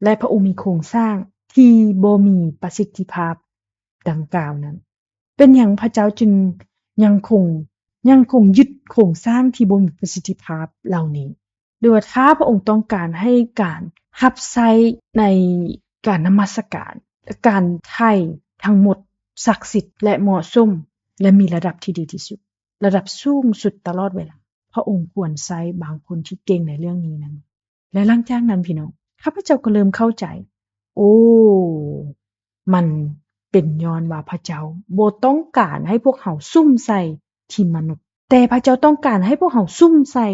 ແລະ ພະອົງມີໂຄງສ້າງທີ່ບໍ່ມີປະສິດທິພາບດັ່ງກ່າວນັ້ນ. ເປັນຫຍັງພະເຈົ້າຈຶ່ງຍັງຄົງ, ຍັງຄົງຍຶດໂຄງສ້າງທີ່ບໍ່ມີປະສິດທິພາບເຫຼົ່ານີ້? ຫຼືວ່າຖ້າພະອົງຕ້ອງການໃຫ້ການຮັບໃຊ້ໃນການນະມັດສະການ, ການໄຖ່ທັງໝົດສັກສິດ ແລະ ເໝາະສົມ ແລະ ມີລະດັບທີ່ດີທີ່ສຸດ, ລະດັບສູງສຸດຕະຫຼອດເວລາ, ພະອົງຄວນໃຊ້ບາງຄົນທີ່ເກັ່ງໃນເລື່ອງນີ້ນັ້ນ. ແລະ ຫຼັງຈາກນັ້ນ, ພີ່ນ້ອງ, ຂ້າພະເຈົ້າກໍເລີ່ມເຂົ້າໃຈ, ໂອ້, ມັນເປັນຍ້ອນວ່າພະເຈົ້າບໍ່ຕ້ອງການໃຫ້ພວກເຮົາສຸມໃສ່ທີ່ມະນຸດ, ແຕ່ພະເຈົ້າຕ້ອງການໃຫ້ພວກເຮົາສຸມໃສ່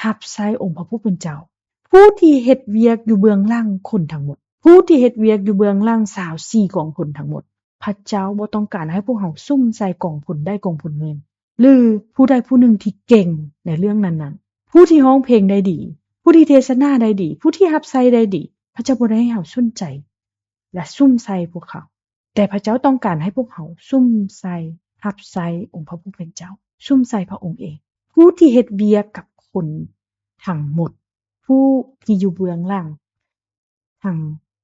ຮັບໃຊ້ອົງພະຜູ້ເປັນເຈົ້າ, ຜູ້ທີ່ເຮັດວຽກຢູ່ເບື້ອງຫຼັງຄົນທັງໝົດ, ຜູ້ທີ່ເຮັດວຽກຢູ່ເບື້ອງຫຼັງຊາວສີ່ກອງພົນທັງໝົດ. ພະເຈົ້າບໍ່ຕ້ອງການໃຫ້ພວກເຮົາສຸມໃສ່ກອງພົນໃດກອງພົນໜຶ່ງ ຫຼື ຜູ້ໃດຜູ້ໜຶ່ງທີ່ເກັ່ງໃນເລື່ອງນັ້ນໆ, ຜູ້ທີ່ຮ້ອງເພງໄດ້ດີ, ຜູ້ທີ່ເທດສະໜາໄດ້ດີ, ຜູ້ທີ່ຮັບໃຊ້ໄດ້ດີ. ພະເຈົ້າບໍ່ໄດ້ໃຫ້ເຮົາສົນໃຈ ແລະ ສຸມໃສ່ພວກເຂົາ, ແຕ່ພະເຈົ້າຕ້ອງການໃຫ້ພວກເຮົາສຸມໃສ່, ຮັບໃຊ້ອົງພະຜູ້ເປັນເຈົ້າ, ສຸມໃສ່ພະອົງເອງ, ຜູ້ທີ່ເຮັດວຽກກັບຄົນທັງໝົດ, ຜູ້ທີ່ຢູ່ເບື້ອງຫຼັງທັງ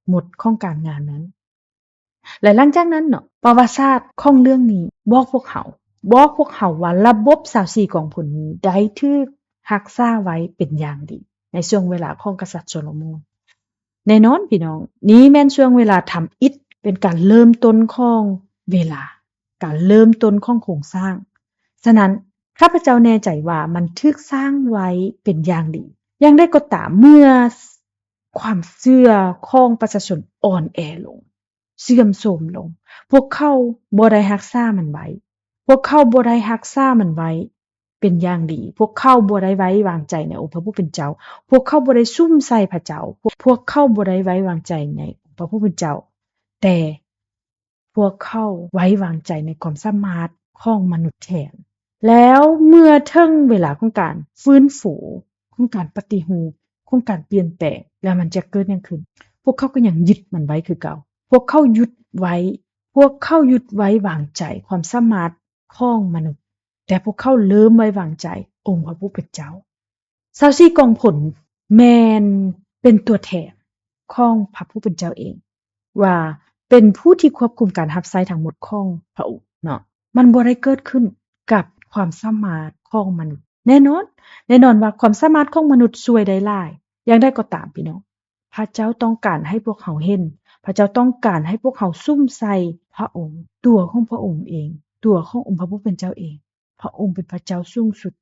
ໝົດຂອງການງານນັ້ນ. ແລະ ຫຼັງຈາກນັ້ນເນາະ, ປະຫວັດສາດຂອງເລື່ອງນີ້ບອກພວກເຮົາ, ບອກພວກເຮົາວ່າລະບົບຊາວສີ່ກອງພົນນີ້ໄດ້ຖືກຮັກສາໄວ້ເປັນຢ່າງດີໃນຊ່ວງເວລາຂອງກະສັດໂຊໂລໂມນ. ແນ່ນອນ, ພີ່ນ້ອງ, ນີ້ແມ່ນຊ່ວງເວລາທຳອິດ, ເປັນການເລີ່ມຕົ້ນຂອງເວລາ, ການເລີ່ມຕົ້ນຂອງໂຄງສ້າງ. ສະນັ້ນ, ຂ້າພະເຈົ້າແນ່ໃຈວ່າມັນຖືກສ້າງໄວ້ເປັນຢ່າງດີ. ຢ່າງໃດກໍຕາມ, ເມື່ອຄວາມເຊື່ອຂອງປະຊາຊົນອ່ອນແອລົງ, ເສື່ອມໂຊມລົງ, ພວກເຂົາບໍ່ໄດ້ຮັກສາມັນໄວ້, ພວກເຂົາບໍ່ໄດ້ຮັກສາມັນໄວ້ເປັນຢ່າງດີ, ພວກເຂົາບໍ່ໄດ້ໄວ້ວາງໃຈໃນອົງພະຜູ້ເປັນເຈົ້າ, ພວກເຂົາບໍ່ໄດ້ສຸມໃສ່ພະເຈົ້າ, ພວກ ພວກເຂົາບໍ່ໄດ້ໄວ້ວາງໃຈໃນອົງພະຜູ້ເປັນເຈົ້າ, ແຕ່ ພວກເຂົາໄວ້ວາງໃຈໃນຄວາມສາມາດຂອງມະນຸດແທນ. ແລ້ວເມື່ອເຖິງເວລາຂອງການຟື້ນຟູ, ຂອງການປະຕິຮູບ, ຂອງການປ່ຽນແປງ, ແລ້ວມັນຈະເກີດຫຍັງຂຶ້ນ? ພວກເຂົາກໍຍັງຍຶດມັນໄວ້ຄືເກົ່າ. ພວກເຂົາຢຸດໄວ້, ພວກເຂົາຢຸດໄວ້ວາງໃຈຄວາມສາມາດຂອງມະນຸດ, ແຕ່ພວກເຂົາເລີ່ມໄວ້ວາງໃຈອົງພະຜູ້ເປັນເຈົ້າ. ຊາວສີ່ກອງພົນແມ່ນເປັນຕົວແທນຂອງພະຜູ້ເປັນເຈົ້າເອງ, ວ່າເປັນຜູ້ທີ່ຄວບຄຸມການຮັບໃຊ້ທັງໝົດຂອງພະອົງເນາະ. ມັນບໍ່ໄດ້ເກີດຂຶ້ນກັບຄວາມສາມາດຂອງມະນຸດ. ແນ່ນອນ, ແນ່ນອນວ່າຄວາມສາມາດຂອງມະນຸດຊ່ວຍໄດ້ຫຼາຍ. ຢ່າງໃດກໍຕາມ, ພີ່ນ້ອງ, ພະເຈົ້າຕ້ອງການໃຫ້ພວກເຮົາເຫັນ, ພະເຈົ້າຕ້ອງການໃຫ້ພວກເຮົາສຸມໃສ່ພະອົງ, ຕົວຂອງພະອົງເອງ, ຕົວຂອງອົງພະຜູ້ເປັນເຈົ້າເອງ. ພະອົງເປັນພະເຈົ້າສູງສຸດ.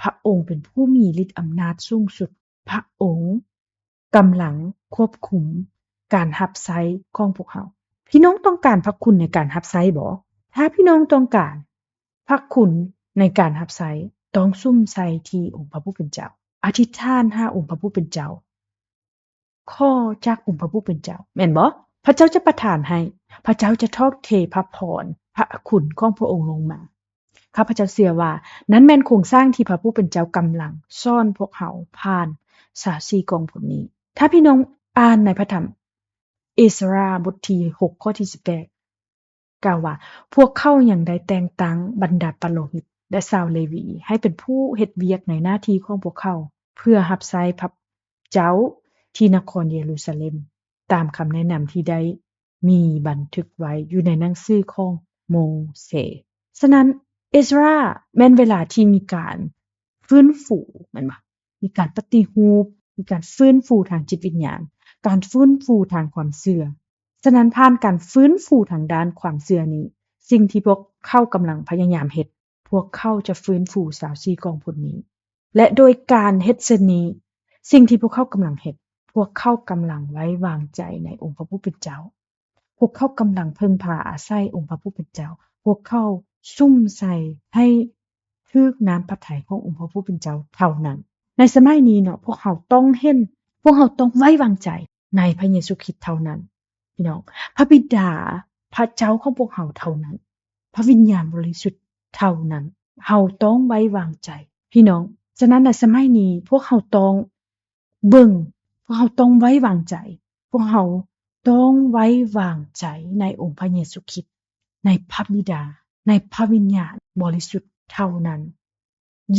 ພະອົງເປັນຜູ້ມີລິດອຳນາດສູງສຸດ. ພະອົງກຳລັງຄວບຄຸມການຮັບໃຊ້ຂອງພວກເຮົາ. ພີ່ນ້ອງຕ້ອງການພະຄຸນໃນການຮັບໃຊ້ບໍ່? ຖ້າພີ່ນ້ອງຕ້ອງການພະຄຸນໃນການຮັບໃຊ້, ຕ້ອງສຸມໃສ່ທີ່ອົງພະຜູ້ເປັນເຈົ້າ. ອະທິດຖານຫາອົງພະຜູ້ເປັນເຈົ້າ. ຂໍຈາກອົງພະຜູ້ເປັນເຈົ້າ, ແມ່ນບໍ່? ພະເຈົ້າຈະປະທານໃຫ້, ພະເຈົ້າຈະຖອກເທພະພອນ, ພະຄຸນຂອງພະອົງລົງມາ. ຂ້າພະເຈົ້າເຊື່ອວ່ານັ້ນແມ່ນໂຄງສ້າງທີ່ພະຜູ້ເປັນເຈົ້າກຳລັງສອນພວກເຮົາຜ່ານຊາວສີ່ກອງພົນນີ້. ຖ້າພີ່ນ້ອງອ່ານໃນພະທຳເອສຣາບົດທີຫົກ ຂໍ້ທີສິບແປດ ກ່າວວ່າ, ພວກເຂົາຍັງໄດ້ແຕ່ງຕັ້ງບັນດາປະໂລຫິດ ແລະ ຊາວເລວີ ໃຫ້ເປັນຜູ້ເຮັດວຽກໃນໜ້າທີ່ຂອງພວກເຂົາ, ເພື່ອຮັບໃຊ້ພະເຈົ້າທີ່ນະຄອນເຢຣູຊາເລັມ, ຕາມຄຳແນະນຳທີ່ໄດ້ມີບັນທຶກໄວ້ຢູ່ໃນໜັງສືຂອງໂມເຊ. ສະນັ້ນ, ເອສຣາແມ່ນເວລາທີ່ມີການຟື້ນຟູ, ແມ່ນບໍ່? ມີການປະຕິຮູບ, ມີການຟື້ນຟູທາງຈິດວິນຍານ, ການຟື້ນຟູທາງຄວາມເຊື່ອ. ສະນັ້ນ, ຜ່ານການຟື້ນຟູທາງດ້ານຄວາມເຊື່ອນີ້, ສິ່ງທີ່ພວກເຂົາກຳລັງພະຍາຍາມເຮັດ, ພວກເຂົາຈະຟື້ນຟູຊາວສີ່ກອງພົນນີ້. ແລະ ໂດຍການເຮັດເຊັ່ນນີ້, ສິ່ງທີ່ພວກເຂົາກຳລັງເຮັດ, ພວກເຂົາກຳລັງໄວ້ວາງໃຈໃນອົງພະຜູ້ເປັນເຈົ້າ. ພວກເຂົາກຳລັງເພິ່ງພາອາໄສອົງພະຜູ້ເປັນເຈົ້າ. ພວກເຂົາສຸມໃສ່ໃຫ້ຖືກນ້ຳພະໄທຂອງອົງພະຜູ້ເປັນເຈົ້າເທົ່ານັ້ນ. ໃນສະໄໝນີ້ເນາະ, ພວກເຮົາຕ້ອງເຫັນ, ພວກເຮົາຕ້ອງໄວ້ວາງໃຈໃນພະເຢຊູຄຣິດເທົ່ານັ້ນ, ພີ່ນ້ອງ. ພະບິດາ, ພະເຈົ້າຂອງພວກເຮົາເທົ່ານັ້ນ, ພະວິນຍານບໍລິສຸດເທົ່ານັ້ນ, ເຮົາຕ້ອງໄວ້ວາງໃຈ, ພີ່ນ້ອງ. ສະນັ້ນໃນສະໄໝນີ້, ພວກເຮົາຕ້ອງ ເບິ່ງ, ພວກເຮົາຕ້ອງໄວ້ວາງໃຈ, ພວກເຮົາຕ້ອງໄວ້ວາງໃຈໃນອົງພະເຢຊູຄຣິດ, ໃນພະບິດາ, ໃນພະວິນຍານບໍລິສຸດເທົ່ານັ້ນ.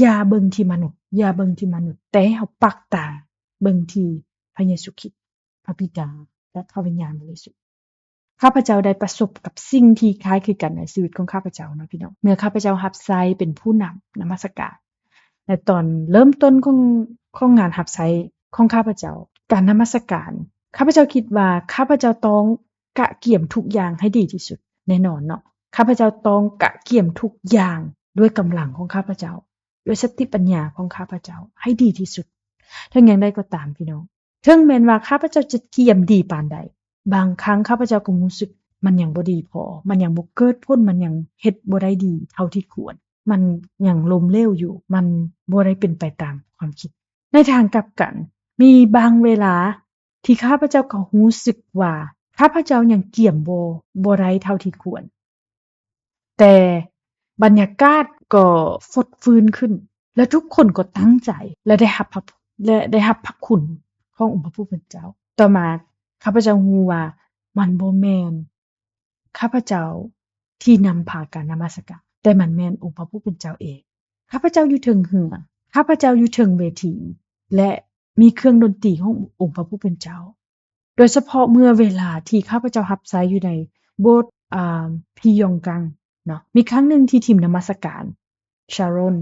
ຢ່າເບິ່ງທີ່ມະນຸດ, ຢ່າເບິ່ງທີ່ມະນຸດ, ແຕ່ໃຫ້ເຮົາປັກຕາເບິ່ງທີ່ພະເຢຊູຄຣິດ, ພະບິດາ ແລະ ພະວິນຍານບໍລິສຸດ. ຂ້າພະເຈົ້າໄດ້ປະສົບກັບສິ່ງທີ່ຄ້າຍຄືກັນໃນຊີວິດຂອງຂ້າພະເຈົ້າເນາະ ພີ່ນ້ອງ. ເມື່ອຂ້າພະເຈົ້າຮັບໃຊ້ເປັນຜູ້ນຳນະມັດສະການ ໃນຕອນເລີ່ມຕົ້ນຂອງ, ຂອງງານຮັບໃຊ້ຂອງຂ້າພະເຈົ້າ, ການນະມັດສະການ, ຂ້າພະເຈົ້າຄິດວ່າຂ້າພະເຈົ້າຕ້ອງກະກຽມທຸກຢ່າງໃຫ້ດີທີ່ສຸດ. ແນ່ນອນເນາະ, ຂ້າພະເຈົ້າຕ້ອງກະກຽມທຸກຢ່າງດ້ວຍກຳລັງຂອງຂ້າພະເຈົ້າ, ດ້ວຍສະຕິປັນຍາຂອງຂ້າພະເຈົ້າໃຫ້ດີທີ່ສຸດ. ເຖິງຢ່າງໃດກໍຕາມ ພີ່ນ້ອງ, ເຖິງແມ່ນວ່າຂ້າພະເຈົ້າຈະກຽມດີປານໃດ, ບາງຄັ້ງຂ້າພະເຈົ້າກໍຮູ້ສຶກມັນຍັງບໍ່ດີພໍ, ມັນຍັງບໍ່ເກີດຜົນ, ມັນຍັງເຮັດບໍ່ໄດ້ດີເທົ່າທີ່ຄວນ, ມັນຍັງລົ້ມເຫຼວຢູ່, ມັນບໍ່ໄດ້ເປັນໄປຕາມຄວາມຄິດ. ໃນທາງກັບກັນ, ມີບາງເວລາທີ່ຂ້າພະເຈົ້າກໍຮູ້ສຶກວ່າຂ້າພະເຈົ້າຍັງກຽມບໍ່, ບໍ່ໄດ້ເທົ່າທີ່ຄວນ. ແຕ່ບັນຍາກາດກໍຟົດຟື້ນຂຶ້ນ ແລະ ທຸກຄົນກໍຕັ້ງໃຈ ແລະ ໄດ້ຮັບພະ, ແລະ ໄດ້ຮັບພະຄຸນຂອງອົງພະຜູ້ເປັນເຈົ້າ. ຕໍ່ມາຂ້າພະເຈົ້າຮູ້ວ່າມັນບໍ່ແມ່ນຂ້າພະເຈົ້າທີ່ນຳພາການນະມັດສະການ, ແຕ່ມັນແມ່ນອົງພະຜູ້ເປັນເຈົ້າເອງ. ຂ້າພະເຈົ້າຢູ່ເທິງເຮືອ, ຂ້າພະເຈົ້າຢູ່ເທິງເວທີ ແລະ ມີເຄື່ອງດົນຕີຂອງອົງພະຜູ້ເປັນເຈົ້າ. ໂດຍສະເພາະເມື່ອເວລາທີ່ຂ້າພະເຈົ້າຮັບໃຊ້ຢູ່ໃນໂບດ, ອາ, ພີຢອງກັງເນາະ, ມີຄັ້ງໜຶ່ງທີ່ທີມນະມັດສະການ Sharon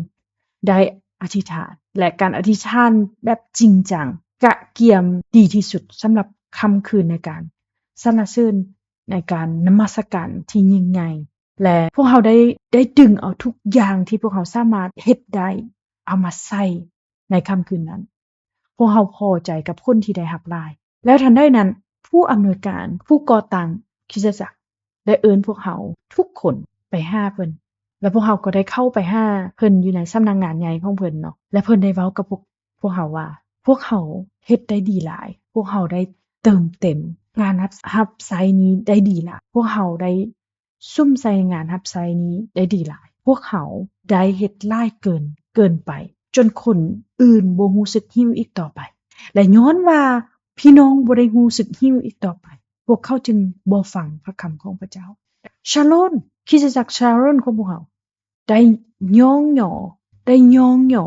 ໄດ້ອະທິຖານ ແລະ ການອະທິຖານແບບຈິງຈັງ, ກະກຽມດີທີ່ສຸດສຳລັບຄ່ຳຄືນໃນການສັນລະເສີນ, ໃນການນະມັດສະການທີ່ຍິ່ງໃຫຍ່ ແລະ ພວກເຮົາໄດ້, ໄດ້ດຶງເອົາທຸກຢ່າງທີ່ພວກເຮົາສາມາດເຮັດໄດ້ ເອົາມາໃສ່ໃນຄ່ຳຄືນນັ້ນ. ພວກເຮົາພໍໃຈກັບຜົນທີ່ໄດ້ຮັບຫຼາຍ. ແລ້ວທັນໃດນັ້ນ, ຜູ້ອຳນວຍການ, ຜູ້ກໍ່ຕັ້ງຄຣິສຕະຈັກ ໄດ້ເອີ້ນພວກເຮົາທຸກຄົນໄປຫາເພິ່ນ, ແລະ ພວກເຮົາກໍໄດ້ເຂົ້າໄປຫາເພິ່ນຢູ່ໃນສຳນັກງານໃຫຍ່ຂອງເພິ່ນເນາະ, ແລະ ເພິ່ນໄດ້ເວົ້າກັບພວກ, ພວກເຮົາວ່າ ພວກເຮົາເຮັດໄດ້ດີຫຼາຍ, ພວກເຮົາໄດ້ເຕີມເຕັມງານຮັບ, ຮັບໃຊ້ນີ້ໄດ້ດີຫຼາຍ, ພວກເຮົາໄດ້ ສຸມໃສ່ງານຮັບໃຊ້ນີ້ໄດ້ດີຫຼາຍ. ພວກເຮົາໄດ້ເຮັດຫຼາຍເກີນ, ເກີນໄປ, ຈົນຄົນອື່ນບໍ່ຮູ້ສຶກຫິວອີກຕໍ່ໄປ. ແລະ ຍ້ອນວ່າພີ່ນ້ອງບໍ່ໄດ້ຮູ້ສຶກຫິວອີກຕໍ່ໄປ, ພວກເຂົາຈຶ່ງບໍ່ຟັງພະຄຳຂອງພະເຈົ້າ. Sharon, ຄຣິສຕະຈັກ Sharon ຂອງພວກເຮົາ ໄດ້ຍ້ອງຍໍ, ໄດ້ຍ້ອງຍໍ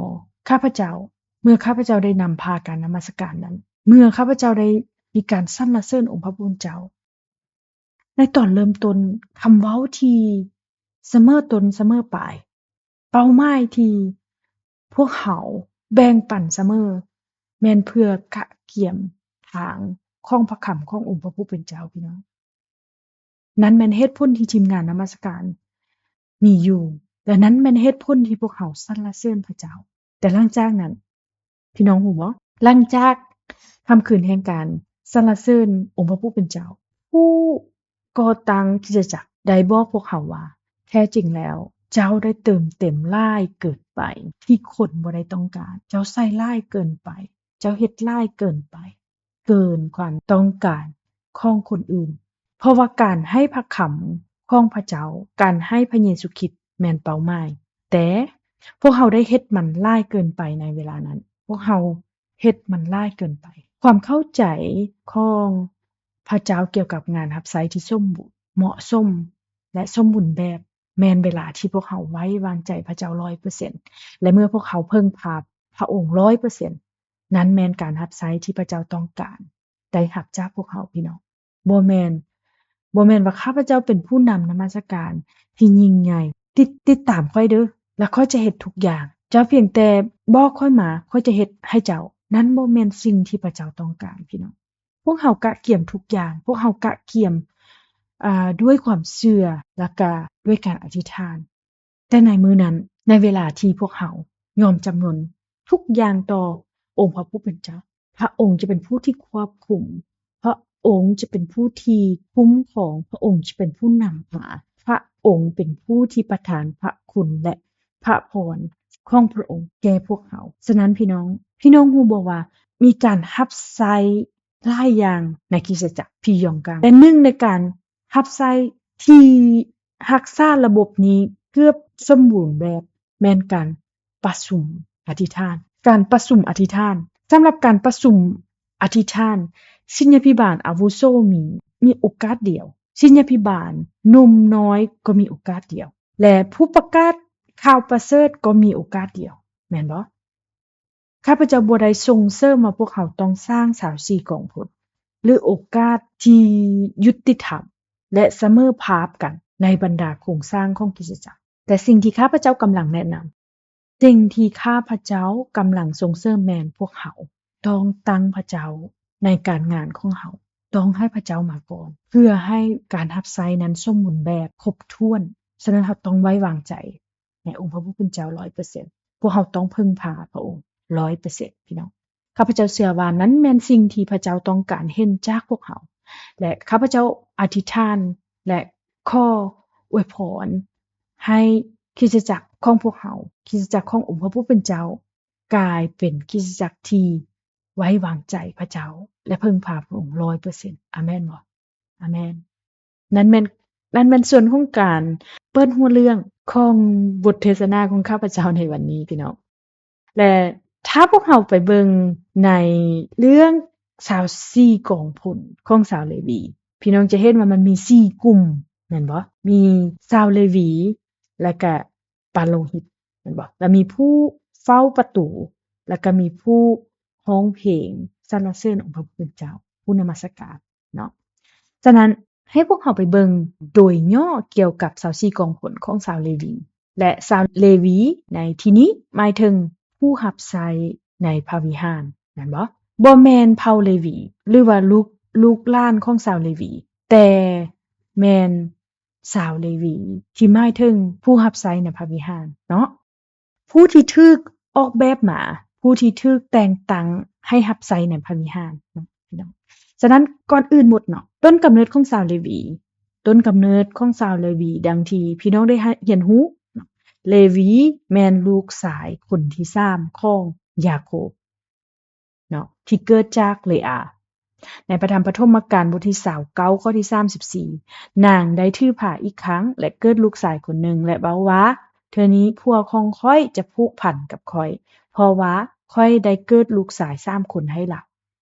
ຂ້າພະເຈົ້າ, ເມື່ອຂ້າພະເຈົ້າໄດ້ນຳພາການນະມັດສະການນັ້ນ, ເມື່ອຂ້າພະເຈົ້າໄດ້ມີການສັນລະເສີນອົງພະຜູ້ເປັນເຈົ້າ. ໃນຕອນເລີ່ມຕົ້ນ, ຄຳເວົ້າທີ່ສະເໝີຕົ້ນສະເໝີປາຍ, ເປົ້າໝາຍທີ່ພວກເຮົາແບ່ງປັນສະເໝີ ແມ່ນເພື່ອກະກຽມທາງຂອງພະຄຳຂອງອົງພະຜູ້ເປັນເຈົ້າ, ພີ່ນ້ອງ. ນັ້ນແມ່ນເຫດຜົນທີ່ທີມງານນະມັດສະການມີຢູ່, ແລະ ນັ້ນແມ່ນເຫດຜົນທີ່ພວກເຮົາສັນລະເສີນພະເຈົ້າ. ແຕ່ຫຼັງຈາກນັ້ນ, ພີ່ນ້ອງຮູ້ບໍ່? ຫຼັງຈາກຄ່ຳຄືນແຫ່ງການສັນລະເສີນອົງພະຜູ້ເປັນເຈົ້າ, ຜູ້ກໍ່ຕັ້ງຄຣິສຕະຈັກໄດ້ບອກພວກເຮົາວ່າ, ແທ້ຈິງແລ້ວເຈົ້າໄດ້ເຕີມເຕັມຫຼາຍເກີນໄປທີ່ຄົນບໍ່ໄດ້ຕ້ອງການ. ເຈົ້າໃສ່ຫຼາຍເກີນໄປ. ເຈົ້າເຮັດຫຼາຍເກີນໄປ, ເກີນຄວາມຕ້ອງການຂອງຄົນອື່ນ. ເພາະວ່າການໃຫ້ພະຄຳຂອງພະເຈົ້າ, ການໃຫ້ພະເຢຊູຄຣິດແມ່ນເປົ້າໝາຍ, ແຕ່ພວກເຮົາໄດ້ເຮັດມັນຫຼາຍເກີນໄປໃນເວລານັ້ນ. ພວກເຮົາເຮັດມັນຫຼາຍເກີນໄປ. ຄວາມເຂົ້າໃຈຂອງພະເຈົ້າກ່ຽວກັບງານຮັບໃຊ້ທີ່ສົມບູນ, ເໝາະສົມ ແລະ ສົມບູນແບບ ແມ່ນເວລາທີ່ພວກເຮົາໄວ້ວາງໃຈພະເຈົ້າຮ້ອຍເປີເຊັນ ແລະ ເມື່ອພວກເຮົາເພິ່ງພາພະອົງຮ້ອຍເປີເຊັນ, ນັ້ນແມ່ນການຮັບໃຊ້ທີ່ພະເຈົ້າຕ້ອງການໄດ້ຮັບຈາກພວກເຮົາ, ພີ່ນ້ອງ. ບໍ່ແມ່ນ, ບໍ່ແມ່ນວ່າຂ້າພະເຈົ້າເປັນຜູ້ນຳນະມັດສະການທີ່ຍິ່ງໃຫຍ່, ຕິດ, ຕິດຕາມຂ້ອຍເດີ້ ແລ້ວຂ້ອຍຈະເຮັດທຸກຢ່າງ. ເຈົ້າພຽງແຕ່ບອກຂ້ອຍມາ, ຂ້ອຍຈະເຮັດໃຫ້ເຈົ້າ. ນັ້ນບໍ່ແມ່ນສິ່ງທີ່ພະເຈົ້າຕ້ອງການ, ພີ່ນ້ອງ. ພວກເຮົາກະກຽມທຸກຢ່າງ, ພວກເຮົາກະກຽມ, ອາ, ດ້ວຍຄວາມເຊື່ອ ແລ້ວກະດ້ວຍການອະທິຖານ. ແຕ່ໃນມື້ນັ້ນ, ໃນເວລາທີ່ພວກເຮົາຍອມຈຳນົນທຸກຢ່າງຕໍ່ອົງພະຜູ້ເປັນເຈົ້າ, ພະອົງຈະເປັນຜູ້ທີ່ຄວບຄຸມ, ພະອົງຈະເປັນຜູ້ທີ່ຄຸ້ມຄອງ, ພະອົງຈະເປັນຜູ້ນຳພາ, ພະອົງເປັນຜູ້ທີ່ປະທານພະຄຸນ ແລະ ພະພອນຂອງພະອົງແກ່ພວກເຮົາ. ສະນັ້ນ ພີ່ນ້ອງ, ພີ່ນ້ອງຮູ້ບໍ່ວ່າມີການຮັບໃຊ້ ຫຼາຍຢ່າງໃນຄຣິສຕະຈັກພີຢອງກາງ, ແຕ່ໜຶ່ງໃນການຮັບໃຊ້ທີ່ຮັກສາລະບົບນີ້ເກືອບສົມບູນແບບ ແມ່ນການປະຊຸມອະທິຖານ. ການປະຊຸມອະທິຖານ. ສຳລັບການປະຊຸມອະທິຖານ, ສິດຍາພິບານອາວຸໂສມີ, ມີໂອກາດດຽວ. ສິດຍາພິບານໜຸ່ມນ້ອຍກໍມີໂອກາດດຽວ. ແລະ ຜູ້ປະກາດຂ່າວປະເສີດກໍມີໂອກາດດຽວ, ແມ່ນບໍ່? ຂ້າພະເຈົ້າບໍ່ໄດ້ສົ່ງເສີມວ່າພວກເຮົາຕ້ອງສ້າງຊາວສີ່ກອງພົນ ຫຼື ໂອກາດທີ່ຍຸຕິທຳ ແລະ ສະເໝີພາບກັນໃນບັນດາໂຄງສ້າງຂອງຄຣິສຕະຈັກ. ແຕ່ສິ່ງທີ່ຂ້າພະເຈົ້າກຳລັງແນະນຳ, ສິ່ງທີ່ຂ້າພະເຈົ້າກຳລັງສົ່ງເສີມແມ່ນພວກເຮົາຕ້ອງຕັ້ງພະເຈົ້າໃນການງານຂອງເຮົາ, ຕ້ອງໃຫ້ພະເຈົ້າມາກ່ອນ ເພື່ອໃຫ້ການຮັບໃຊ້ນັ້ນສົມບູນແບບ, ຄົບຖ້ວນ. ສະນັ້ນເຮົາຕ້ອງໄວ້ວາງໃຈ ໃນອົງພະຜູ້ເປັນເຈົ້າຮ້ອຍເປີເຊັນ. ພວກເຮົາຕ້ອງເພິ່ງພາພະອົງຮ້ອຍເປີເຊັນ ພີ່ນ້ອງ. ຂ້າພະເຈົ້າເຊື່ອວ່ານັ້ນແມ່ນສິ່ງທີ່ພະເຈົ້າຕ້ອງການເຫັນຈາກພວກເຮົາ ແລະ ຂ້າພະເຈົ້າອະທິຖານ ແລະ ຂໍອວຍພອນໃຫ້ຄຣິສຕະຈັກຂອງພວກເຮົາ, ຄຣິສຕະຈັກຂອງອົງພະຜູ້ເປັນເຈົ້າ ກາຍເປັນຄຣິສຕະຈັກທີ່ໄວ້ວາງໃຈພະເຈົ້າ ແລະ ເພິ່ງພາພະອົງຮ້ອຍເປີເຊັນ. ອາເມນບໍ່? ອາເມນ. ນັ້ນແມ່ນ, ນັ້ນແມ່ນສ່ວນຂອງການເປີດຫົວເລື່ອງຂອງບົດເທສະນາຂອງຂ້າພະເຈົ້າໃນວັນນີ້ ພີ່ນ້ອງ. ແລະ ຖ້າພວກເຮົາໄປເບິ່ງໃນເລື່ອງຊາວສີ່ກອງພົນຂອງຊາວເລວີ, ພີ່ນ້ອງຈະເຫັນວ່າມັນມີສີ່ກຸ່ມ ແມ່ນບໍ່? ມີຊາວເລວີ ແລ້ວກະປາໂລຫິດ ແມ່ນບໍ່? ແລ້ວມີຜູ້ເຝົ້າປະຕູ ແລ້ວກະມີຜູ້ຮ້ອງເພງສັນລະເສີນອົງພະຜູ້ເປັນເຈົ້າ, ຜູ້ນະມັດສະການ ເນາະ. ສະນັ້ນ ໃຫ້ພວກເຮົາໄປເບິ່ງໂດຍຫຍໍ້ກ່ຽວກັບຊາວສີ່ກອງພົນຂອງຊາວເລວີ ແລະ ຊາວເລວີໃນທີ່ນີ້ໝາຍເຖິງຜູ້ຮັບໃຊ້ໃນພະວິຫານ ແມ່ນບໍ່? ບໍ່ແມ່ນເຜົ່າເລວີ ຫຼືວ່າລູກ, ລູກຫຼານຂອງຊາວເລວີ, ແຕ່ແມ່ນຊາວເລວີ ທີ່ໝາຍເຖິງຜູ້ຮັບໃຊ້ໃນພະວິຫານເນາະ. ຜູ້ທີ່ຖືກອອກແບບມາ, ຜູ້ທີ່ຖືກແຕ່ງຕັ້ງໃຫ້ຮັບໃຊ້ໃນພະວິຫານເນາະ ພີ່ນ້ອງ. ສະນັ້ນ ກ່ອນອື່ນໝົດເນາະ, ຕົ້ນກຳເນີດຂອງຊາວເລວີ, ຕົ້ນກຳເນີດຂອງຊາວເລວີ ດັ່ງທີ່ພີ່ນ້ອງໄດ້ຮຽນຮູ້ເນາະ, ເລວີແມ່ນລູກຊາຍຄົນທີສາມຂອງຢາໂຄບ ເນາະ ທີ່ເກີດຈາກເລອາ. ໃນພະທຳປະຖົມມະການ ບົດທີຊາວເກົ້າ ຂໍ້ທີສາມສິບສີ່ ນາງໄດ້ຖືພາອີກຄັ້ງ ແລະ ເກີດລູກຊາຍຄົນໜຶ່ງ ແລະ ເວົ້າວ່າ, ເທື່ອນີ້ຜົວຂອງຂ້ອຍຈະຜູກພັນກັບຂ້ອຍ, ເພາະວ່າຂ້ອຍໄດ້ເກີດລູກຊາຍສາມຄົນໃຫ້ລາວ.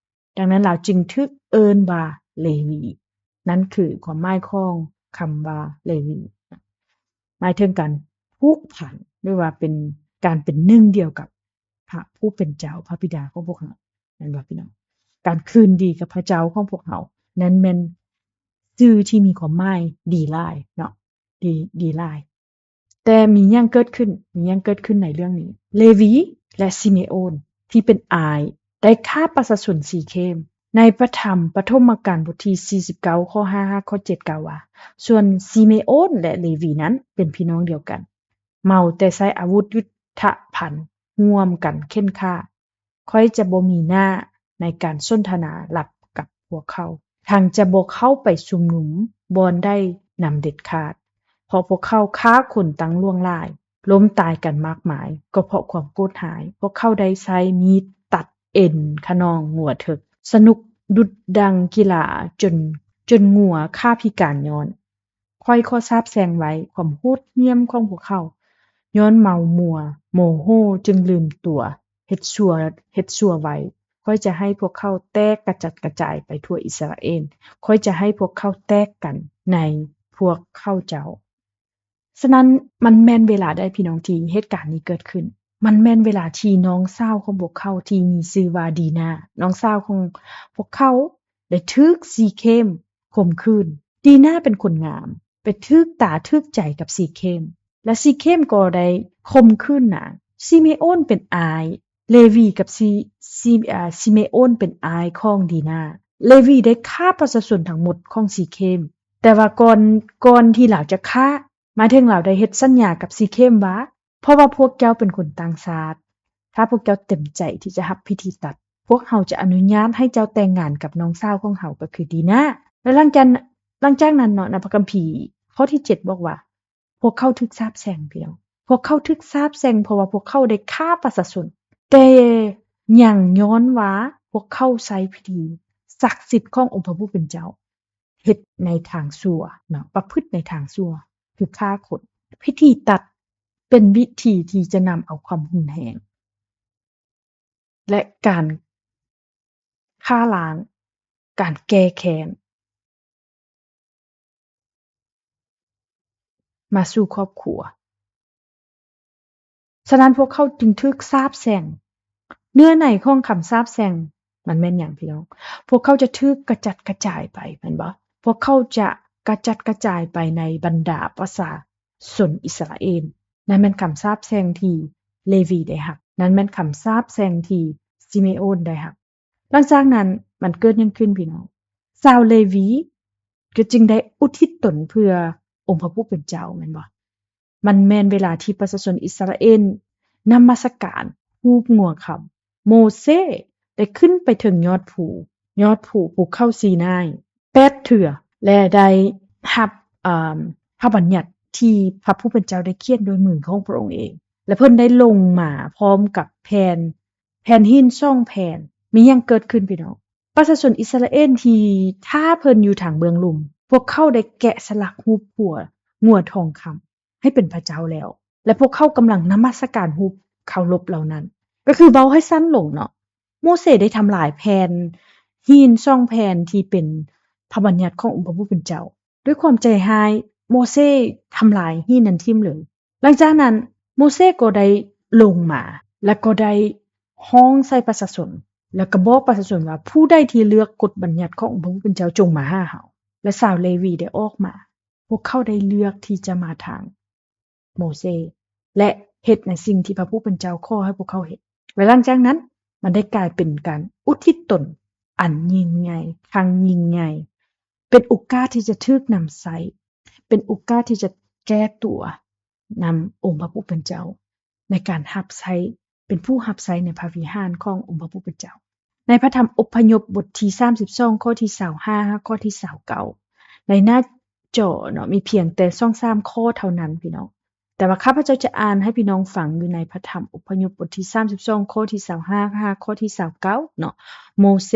ດັ່ງນັ້ນລາວຈຶ່ງຖືກເອີ້ນວ່າເລວີ. ນັ້ນຄືຄວາມໝາຍຂອງຄຳວ່າເລວີ, ໝາຍເຖິງການຜູກພັນ ຫຼືວ່າເປັນການເປັນໜຶ່ງດຽວກັບພະຜູ້ເປັນເຈົ້າ, ພະບິດາຂອງພວກເຮົາ, ແມ່ນບໍ່ພີ່ນ້ອງ? ການຄືນດີກັບພະເຈົ້າຂອງພວກເຮົາ, ນັ້ນແມ່ນຊື່ທີ່ມີຄວາມໝາຍດີຫຼາຍເນາະ, ດີ, ດີຫຼາຍ. ແຕ່ມີຫຍັງເກີດຂຶ້ນ? ມີຫຍັງເກີດຂຶ້ນໃນເລື່ອງນີ້? ເລວີ ແລະ ຊິເມໂອນ ທີ່ເປັນອ້າຍ ໄດ້ຂ້າປະຊາຊົນຊີເຄມ. ໃນພະທຳປະຖົມມະການ ບົດທີສີ່ສິບເກົ້າ ຂໍ້ຫ້າ ຫາ ຂໍ້ເຈັດ ກ່າວວ່າ, ສ່ວນຊິເມໂອນ ແລະ ເລວີນັ້ນເປັນພີ່ນ້ອງດຽວກັນ, ເມົາແຕ່ໃຊ້ອາວຸດຍຸດທະພັນຮ່ວມກັນເຂັ່ນຂ້າ. ຂ້ອຍຈະບໍ່ມີໜ້າໃນການສົນທະນາລັບກັບພວກເຂົາ, ທັງຈະບໍ່ເຂົ້າໄປຊຸມນຸມບ່ອນໃດນຳເດັດຂາດ, ເພາະພວກເຂົາຂ້າຄົນຕັ້ງຫຼວງຫຼາຍ, ລົ້ມຕາຍກັນມາກມາຍ, ກໍເພາະຄວາມໂກດຮ້າຍ. ພວກເຂົາໄດ້ໃຊ້ມີດຕັດເອັນຂະໜອງງົວເຖິກ, ສະໜຸກດຸດດັ່ງກິລາ, ຈົນ, ຈົນງົວຂ້າພິການຍ້ອນ. ຂ້ອຍຂໍສາບແຊ່ງໄວ້ຄວາມໂຫດຫ້ຽມຂອງພວກເຂົາ, ຍ້ອນເມົາມົວໂມໂຫຈຶ່ງລືມຕົວ, ເຮັດຊົ່ວ, ເຮັດຊົ່ວໄວ້. ຂ້ອຍຈະໃຫ້ພວກເຂົາແຕກກະຈັດກະຈາຍໄປທົ່ວອິດສະຣາເອນ. ຂ້ອຍຈະໃຫ້ພວກເຂົາແຕກກັນໃນພວກເຂົາເຈົ້າ. ສະນັ້ນ ມັນແມ່ນເວລາໃດພີ່ນ້ອງທີ່ເຫດການນີ້ເກີດຂຶ້ນ? ມັນແມ່ນເວລາທີ່ນ້ອງສາວຂອງພວກເຂົາທີ່ມີຊື່ວ່າດີນາ, ນ້ອງສາວຂອງພວກເຂົາໄດ້ຖືກຊີເຄມຂົ່ມຂືນ. ດີນາເປັນຄົນງາມ, ໄປຖືກຕາຖືກໃຈກັບຊີເຄມ ແລະ ຊີເຄມກໍໄດ້ຂົ່ມຂືນນາງ. ຊິເມໂອນເປັນອ້າຍເລວີກັບ ຊິ, ຊິ, ອາ, ຊິເມໂອນເປັນອ້າຍຂອງດີນາ. ເລວີໄດ້ຂ້າປະຊາຊົນທັງໝົດຂອງຊີເຄມ, ແຕ່ວ່າກ່ອນ, ກ່ອນທີ່ລາວຈະຂ້າ, ໝາຍເຖິງລາວໄດ້ເຮັດສັນຍາກັບຊີເຄມວ່າ, ເພາະວ່າພວກເຈົ້າເປັນຄົນຕ່າງຊາດ, ຖ້າພວກເຈົ້າເຕັມໃຈທີ່ຈະຮັບພິທີຕັດ, ພວກເຮົາຈະອະນຸຍາດໃຫ້ເຈົ້າແຕ່ງງານກັບນ້ອງສາວຂອງເຮົາ ກໍຄືດີນາ. ແລະ ຫຼັງຈາກ, ຫຼັງຈາກນັ້ນເນາະ, ໃນພະຄຳພີຂໍ້ທີເຈັດບອກວ່າ, ພວກເຂົາຖືກສາບແຊ່ງ, ພີ່ນ້ອງ. ພວກເຂົາຖືກສາບແຊ່ງ ເພາະວ່າພວກເຂົາໄດ້ຂ້າປະຊາຊົນ, ແຕ່ຍັງຍ້ອນວ່າພວກເຂົາໃຊ້ພິທີສັກສິດຂອງອົງພະຜູ້ເປັນເຈົ້າ. ເຮັດໃນທາງຊົ່ວເນາະ, ປະພຶດໃນທາງຊົ່ວ ຄືຂ້າຄົນ. ພິທີຕັດເປັນວິທີທີ່ຈະນຳເອົາຄວາມຮຸນແຮງ ແລະ ການຂ້າລ້າງ, ການແກ້ແຄ້ນ. ມາສູ່ຄອບຄົວ. ສະນັ້ນພວກເຂົາຈຶ່ງຖືກສາບແຊ່ງ. ເນື້ອໃນຂອງຄຳສາບແຊ່ງມັນແມ່ນຫຍັງພີ່ນ້ອງ? ພວກເຂົາຈະຖືກກະຈັດກະຈາຍໄປ ແມ່ນບໍ່? ພວກເຂົາຈະກະຈັດກະຈາຍໄປໃນບັນດາປະຊາຊົນອິດສະຣາເອນ. ນັ້ນແມ່ນຄຳສາບແຊ່ງທີ່ເລວີໄດ້ຮັບ. ນັ້ນແມ່ນຄຳສາບແຊ່ງທີ່ຊິເມໂອນໄດ້ຮັບ. ຫຼັງຈາກນັ້ນມັນເກີດຫຍັງຂຶ້ນພີ່ນ້ອງ? ຊາວເລວີກໍຈຶ່ງໄດ້ອຸທິດຕົນເພື່ອອົງພະຜູ້ເປັນເຈົ້າ ແມ່ນບໍ່? ມັນແມ່ນເວລາທີ່ປະຊາຊົນອິດສະຣາເອນນະມັດສະການຮູບງົວຄຳ. ໂມເຊໄດ້ຂຶ້ນໄປເທິງຍອດພູ, ຍອດພູພູເຂົາຊີນາຍ ແປດເທື່ອ ແລະ ໄດ້ຮັບ ເອີ່ມ ພະບັນຍັດທີ່ພະຜູ້ເປັນເຈົ້າໄດ້ຂຽນດ້ວຍມືຂອງພະອົງເອງ ແລະ ເພິ່ນໄດ້ລົງມາພ້ອມກັບແຜ່ນ ແຜ່ນຫີນສອງແຜ່ນ. ມີຫຍັງເກີດຂຶ້ນພີ່ນ້ອງ? ປະຊາຊົນອິດສະຣາເອນທີ່ຖ້າເພິ່ນຢູ່ທາງເບື້ອງລຸ່ມ, ພວກເຂົາໄດ້ແກະສະຫຼັກຮູບຂົວງົວທອງຄຳໃຫ້ເປັນພະເຈົ້າແລ້ວ ແລະ ພວກເຂົາກຳລັງນະມັດສະການຮູບເຄົາລົບເຫຼົ່ານັ້ນ. ກໍຄືເວົ້າໃຫ້ສັ້ນລົງເນາະ, ໂມເຊໄດ້ທຳລາຍແຜ່ນຫີນສອງແຜ່ນທີ່ເປັນພະບັນຍັດຂອງອົງພະຜູ້ເປັນເຈົ້າ. ດ້ວຍຄວາມໃຈຮ້າຍ, ໂມເຊທຳລາຍຫີນນັ້ນຖິ້ມເລີຍ. ຫຼັງຈາກນັ້ນ ໂມເຊກໍໄດ້ລົງມາ ແລະ ກໍໄດ້ຮ້ອງໃສ່ປະຊາຊົນ ແລະ ກໍບອກປະຊາຊົນວ່າ ຜູ້ໃດທີ່ເລືອກກົດບັນຍັດຂອງອົງພະຜູ້ເປັນເຈົ້າ ຈົ່ງມາຫາເຮົາ. ແລະ ຊາວເລວີໄດ້ອອກມາ. ພວກເຂົາໄດ້ເລືອກທີ່ຈະມາທາງໂມເຊ ແລະ ເຮັດໃນສິ່ງທີ່ພະຜູ້ເປັນເຈົ້າຂໍໃຫ້ພວກເຂົາເຮັດ. ແລະ ຫຼັງຈາກນັ້ນ ມັນໄດ້ກາຍເປັນການອຸທິດຕົນອັນຍິ່ງໃຫຍ່, ຄັ້ງຍິ່ງໃຫຍ່, ເປັນໂອກາດທີ່ຈະຖືກນຳໃຊ້, ເປັນໂອກາດທີ່ຈະແກ້ຕົວນຳອົງພະຜູ້ເປັນເຈົ້າ ໃນການຮັບໃຊ້, ເປັນຜູ້ຮັບໃຊ້ໃນພະວິຫານຂອງອົງພະຜູ້ເປັນເຈົ້າ. ໃນພະທຳອົບພະຍົບບົດທີສາມສິບສອງ ຂໍ້ທີຊາວຫ້າ ຫາຂໍ້ທີຊາວເກົ້າ ໃນໜ້າຈໍເນາະ ມີພຽງແຕ່ສອງສາມຂໍ້ເທົ່ານັ້ນພີ່ນ້ອງ, ແຕ່ວ່າຂ້າພະເຈົ້າຈະອ່ານໃຫ້ພີ່ນ້ອງຟັງຢູ່ໃນພະທຳອົບພະຍົບບົດທີສາມສິບສອງ ຂໍ້ທີຊາວຫ້າ ຫາຂໍ້ທີຊາວເກົ້າເນາະ. ໂມເຊ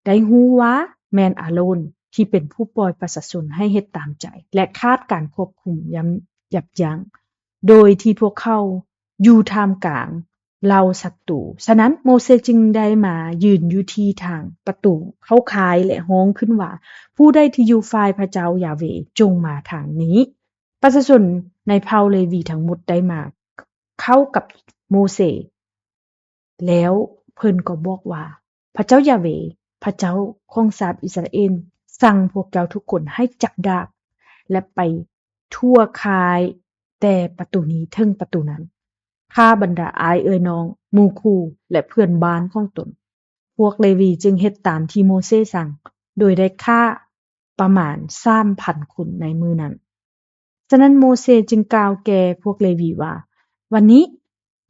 ໄດ້ຮູ້ວ່າແມ່ນອາໂລນທີ່ເປັນຜູ້ປ່ອຍປະຊາຊົນໃຫ້ເຮັດຕາມໃຈ ແລະ ຂາດການຄວບຄຸມຢ່າງຢັບຢັ້ງ ໂດຍທີ່ພວກເຂົາຢູ່ທ່າມກາງເຫຼົ່າສັດຕູ. ສະນັ້ນ ໂມເຊຈຶ່ງໄດ້ມາຢືນຢູ່ທີ່ທາງປະຕູເຂົ້າຄ້າຍ ແລະ ຮ້ອງຂຶ້ນວ່າ, ຜູ້ໃດທີ່ຢູ່ຝ່າຍພະເຈົ້າຢາເວ ຈົ່ງມາທາງນີ້. ປະຊາຊົນໃນເຜົ່າເລວີທັງໝົດໄດ້ມາເຂົ້າກັບໂມເຊ ແລ້ວເພິ່ນກໍບອກວ່າ, ພະເຈົ້າຢາເວ, ພະເຈົ້າຂອງຊາວອິດສະຣາເອນ ສັ່ງພວກເຈົ້າທຸກຄົນໃຫ້ຈັບດາບ ແລະ ໄປທົ່ວຄ້າຍແຕ່ປະຕູນີ້ເຖິງປະຕູນັ້ນ, ຂ້າບັນດາອ້າຍເອື້ອຍນ້ອງ, ໝູ່ຄູ່ ແລະ ເພື່ອນບ້ານຂອງຕົນ. ພວກເລວີຈຶ່ງເຮັດຕາມທີ່ໂມເຊສັ່ງ, ໂດຍໄດ້ຂ້າປະມານສາມພັນຄົນໃນມື້ນັ້ນ. ສະນັ້ນໂມເຊຈຶ່ງກ່າວແກ່ພວກເລວີວ່າ, ວັນນີ້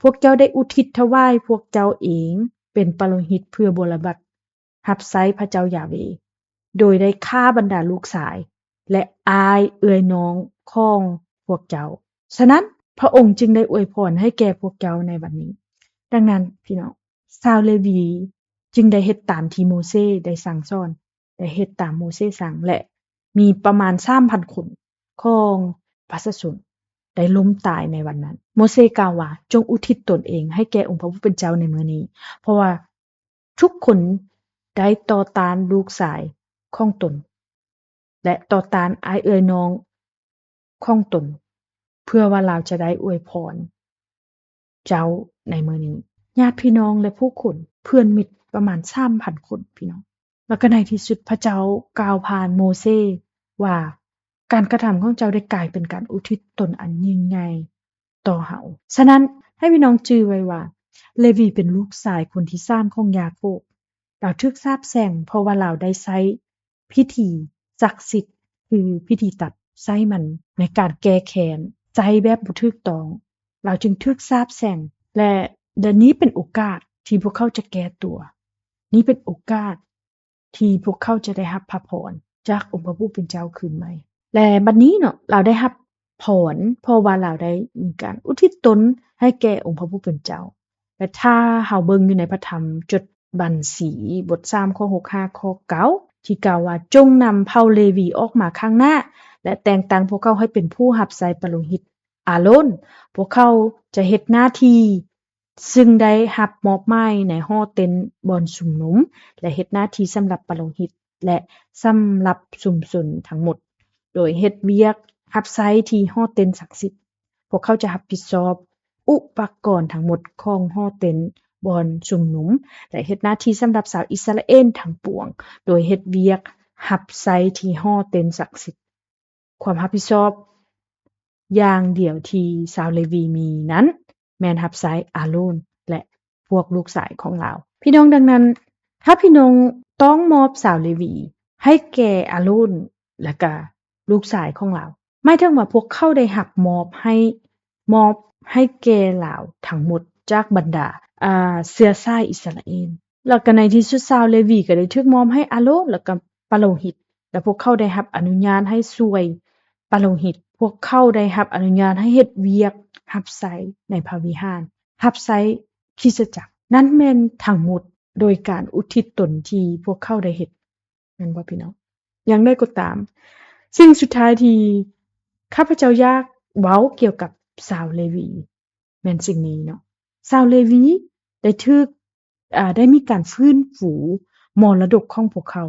ພວກເຈົ້າໄດ້ອຸທິດຖວາຍພວກເຈົ້າເອງເປັນປະໂລຫິດເພື່ອບົວລະບັດຮັບໃຊ້ພະເຈົ້າຢາເວ, ໂດຍໄດ້ຂ້າບັນດາລູກຊາຍ ແລະ ອ້າຍເອື້ອຍນ້ອງຂອງພວກເຈົ້າ. ສະນັ້ນພະອົງຈຶ່ງໄດ້ອວຍພອນໃຫ້ແກ່ພວກເຈົ້າໃນວັນນີ້. ດັ່ງນັ້ນ ພີ່ນ້ອງ, ຊາວເລວີຈຶ່ງໄດ້ເຮັດຕາມທີ່ໂມເຊໄດ້ສັ່ງສອນ, ໄດ້ເຮັດຕາມໂມເຊສັ່ງ ແລະ ມີປະມານສາມພັນຄົນຂອງປະຊາຊົນໄດ້ລົ້ມຕາຍໃນວັນນັ້ນ. ໂມເຊກ່າວວ່າ, ຈົ່ງອຸທິດຕົນເອງໃຫ້ແກ່ອົງພະຜູ້ເປັນເຈົ້າໃນມື້ນີ້, ເພາະວ່າທຸກຄົນໄດ້ຕໍ່ຕ້ານລູກຊາຍຂອງຕົນ ແລະ ຕໍ່ຕ້ານອ້າຍເອື້ອຍນ້ອງຂອງຕົນ, ເພື່ອວ່າລາວຈະໄດ້ອວຍພອນເຈົ້າໃນມື້ນີ້. ຍາດພີ່ນ້ອງ ແລະ ຜູ້ຄົນ, ເພື່ອນມິດປະມານສາມພັນຄົນ, ພີ່ນ້ອງ. ແລ້ວກໍໃນທີ່ສຸດພະເຈົ້າກ່າວຜ່ານໂມເຊວ່າ, ການກະທຳຂອງເຈົ້າໄດ້ກາຍເປັນການອຸທິດຕົນອັນຍິ່ງໃຫຍ່ ຕໍ່ເຮົາ. ສະນັ້ນ, ໃຫ້ພີ່ນ້ອງຈື່ໄວ້ວ່າ ເລວີເປັນລູກຊາຍຄົນທີສາມຂອງຢາໂຄບ. ລາວຖືກສາບແຊ່ງ ເພາະວ່າລາວໄດ້ໃຊ້ພິທີສັກສິດ, ຄືພິທີຕັດໄສ້ມັນໃນການແກ້ແຄ້ນ, ໃຊ້ແບບບໍ່ຖືກຕ້ອງ. ລາວຈຶ່ງຖືກສາບແຊ່ງ ແລະ ແລະ ນີ້ເປັນໂອກາດທີ່ພວກເຂົາຈະແກ້ຕົວ. ນີ້ເປັນໂອກາດ ທີ່ພວກເຂົາຈະໄດ້ຮັບພະພອນຈາກອົງພະຜູ້ເປັນເຈົ້າຄືນໃໝ່. ແລະ ບັດນີ້ເນາະ, ລາວໄດ້ຮັບພອນ ເພາະວ່າລາວໄດ້ມີການອຸທິດຕົນໃຫ້ແກ່ອົງພະຜູ້ເປັນເຈົ້າ. ແລະ ຖ້າເຮົາເບິ່ງຢູ່ໃນພະທຳຈົດບັນຊີ ບົດສາມ ຂໍ້ຫົກ ຫາຂໍ້ເກົ້າ ທີ່ກ່າວວ່າ, ຈົ່ງນຳເຜົ່າເລວີອອກມາຂ້າງໜ້າ ແລະ ແຕ່ງຕັ້ງພວກເຂົາໃຫ້ເປັນຜູ້ຮັບໃຊ້ປະໂລຫິດອາໂລນ. ພວກເຂົາຈະເຮັດໜ້າທີ່ ຊຶ່ງໄດ້ຮັບມອບໝາຍໃນຫໍເຕັນບ່ອນຊຸມນຸມ ແລະ ເຮັດໜ້າທີ່ສຳລັບປະໂລຫິດ ແລະ ສຳລັບຊຸມຊົນທັງໝົດ, ໂດຍເຮັດວຽກ ຮັບໃຊ້ທີ່ຫໍເຕັນສັກສິດ. ພວກເຂົາຈະຮັບຜິດຊອບອຸປະກອນທັງໝົດຂອງຫໍເຕັນບ່ອນຊຸມນຸມ ແລະ ເຮັດໜ້າທີ່ສຳລັບຊາວອິດສະຣາເອນທັງປວງ, ໂດຍເຮັດວຽກຮັບໃຊ້ທີ່ຫໍເຕັນສັກສິດ. ຄວາມຮັບຜິດຊອບຢ່າງດຽວທີ່ຊາວເລວີມີນັ້ນ ແມ່ນຮັບໃຊ້ອາໂລນ ແລະ ພວກລູກຊາຍຂອງລາວ. ພີ່ນ້ອງ, ດັ່ງນັ້ນ ຖ້າພີ່ນ້ອງຕ້ອງມອບຊາວເລວີໃຫ້ແກ່ອາໂລນ ແລະກະລູກຊາຍຂອງລາວ ໝາຍເຖິງວ່າພວກເຂົາໄດ້ຮັບມອບໃຫ້ ມອບໃຫ້ແກ່ລາວທັງໝົດຈາກບັນດາ ອ່າ ເຊື້ອສາຍອິດສະຣາເອນ. ແລ້ວກໍໃນທີ່ສຸດຊາວເລວີກໍໄດ້ຖືກມອບໃຫ້ອາໂລນ ແລ້ວກໍປະໂລຫິດ ແລະ ພວກເຂົາໄດ້ຮັບອະນຸຍາດໃຫ້ຊ່ວຍປະໂລຫິດ. ພວກເຂົາໄດ້ຮັບອະນຸຍາດໃຫ້ເຮັດວຽກຮັບໃຊ້ໃນພະວິຫານ, ຮັບໃຊ້ຄຣິສຕະຈັກ. ນັ້ນແມ່ນທັງໝົດໂດຍການອຸທິດຕົນທີ່ພວກເຂົາໄດ້ເຮັດ. ແມ່ນບໍ່ພີ່ນ້ອງ? ຢ່າງໃດກໍຕາມ, ສິ່ງສຸດທ້າຍທີ່ຂ້າພະເຈົ້າຢາກເວົ້າກ່ຽວກັບຊາວເລວີ ແມ່ນສິ່ງນີ້ເນາະ. ຊາວເລວີໄດ້ຖືກ ອາ ໄດ້ມີການຟື້ນຟູມໍລະດົກຂອງພວກເຂົາ.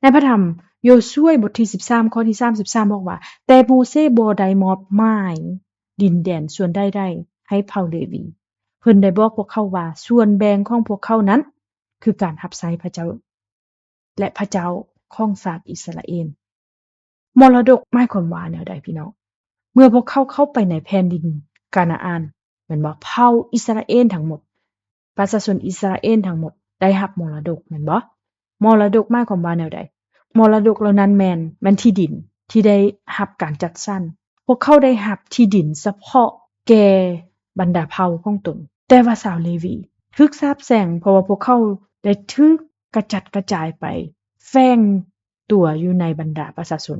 ໃນພະທຳໂຢຊວຍ ບົດທີສິບສາມ ຂໍ້ທີສາມສິບສາມ ບອກວ່າ, ແຕ່ໂມເຊບໍ່ໄດ້ມອບໝາຍດິນແດນສ່ວນໃດໆໃຫ້ເຜົ່າເລວີ. ເພິ່ນໄດ້ບອກພວກເຂົາວ່າ ສ່ວນແບ່ງຂອງພວກເຂົານັ້ນ ຄືການຮັບໃຊ້ພະເຈົ້າ ແລະ ພະເຈົ້າຂອງຊາດອິດສະຣາເອນ. ມໍລະດົກໝາຍຄວາມວ່າແນວໃດພີ່ນ້ອງ? ເມື່ອພວກເຂົາເຂົ້າໄປໃນແຜ່ນດິນການາອານ ແມ່ນບໍ່? ເຜົ່າອິດສະຣາເອນທັງໝົດ, ປະຊາຊົນອິດສະຣາເອນທັງໝົດໄດ້ຮັບມໍລະດົກ ແມ່ນບໍ່? ມໍລະດົກໝາຍຄວາມວ່າແນວໃດ? ມໍລະດົກເຫຼົ່ານັ້ນແມ່ນ, ແມ່ນທີ່ດິນທີ່ໄດ້ຮັບການຈັດສັນ. ພວກເຂົາໄດ້ຮັບທີ່ດິນສະເພາະແກ່ບັນດາເຜົ່າຂອງຕົນ. ແຕ່ວ່າຊາວເລວີຖືກສາບແຊ່ງ ເພາະວ່າພວກເຂົາໄດ້ຖືກກະຈັດກະຈາຍໄປ ແຝງຕົວຢູ່ໃນບັນດາປະຊາຊົນ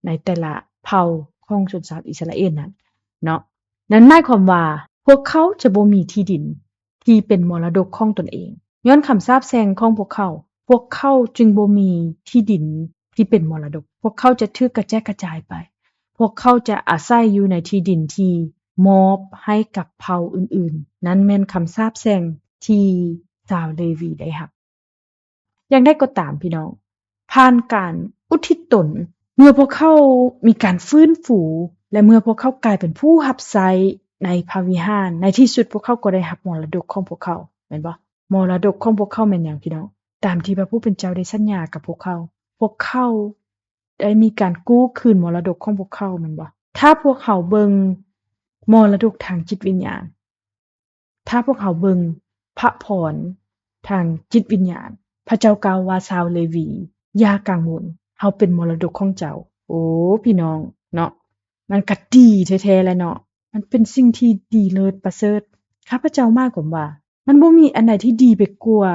ໃນແຕ່ລະເຜົ່າຂອງຊົນຊາວອິດສະຣາເອນນັ້ນເນາະ. ນັ້ນໝາຍຄວາມວ່າພວກເຂົາຈະບໍ່ມີທີ່ດິນ ທີ່ເປັນມໍລະດົກຂອງຕົນເອງ. ຍ້ອນຄຳສາບແຊ່ງຂອງພວກເຂົາ, ພວກເຂົາຈຶ່ງບໍ່ມີທີ່ດິນທີ່ເປັນມໍລະດົກ. ພວກເຂົາຈະຖືກກະແຈກກະຈາຍໄປ. ພວກເຂົາຈະອາໄສຢູ່ໃນທີ່ດິນທີ່ມອບໃຫ້ກັບເຜົ່າອື່ນໆ. ນັ້ນແມ່ນຄຳສາບແຊ່ງທີ່ຊາວເລວີໄດ້ຮັບ. ຢ່າງໃດກໍຕາມ, ພີ່ນ້ອງ, ຜ່ານການອຸທິດຕົນ, ເມື່ອພວກເຂົາມີການຟື້ນຟູ ແລະ ເມື່ອພວກເຂົາກາຍເປັນຜູ້ຮັບໃຊ້ໃນພະວິຫານ, ໃນທີ່ສຸດພວກເຂົາກໍໄດ້ຮັບມໍລະດົກຂອງພວກເຂົາ, ແມ່ນບໍ່? ມໍລະດົກຂອງພວກເຂົາແມ່ນຫຍັງ, ພີ່ນ້ອງ? ຕາມທີ່ພະຜູ້ເປັນເຈົ້າໄດ້ສັນຍາກັບພວກເຂົາ, ພວກເຂົາໄດ້ມີການກູ້ຄືນມໍລະດົກຂອງພວກເຂົາ, ແມ່ນບໍ່? ຖ້າພວກເຮົາເບິ່ງມໍລະດົກທາງຈິດວິນຍານ, ຖ້າພວກເຮົາເບິ່ງພະພອນທາງຈິດວິນຍານ, ພະເຈົ້າກ່າວວ່າ, ຊາວເລວີ, ຢ່າກັງວົນ, ເຮົາເປັນມໍລະດົກຂອງເຈົ້າ. ໂອ້ ພີ່ນ້ອງເນາະ, ມັນກະດີແທ້ໆແຫຼະເນາະ, ມັນເປັນສິ່ງທີ່ດີເລີດປະເສີດ. ຂ້າພະເຈົ້າໝາຍຄວາມວ່າ ມັນບໍ່ມີອັນໃດທີ່ດີໄປກວ່າ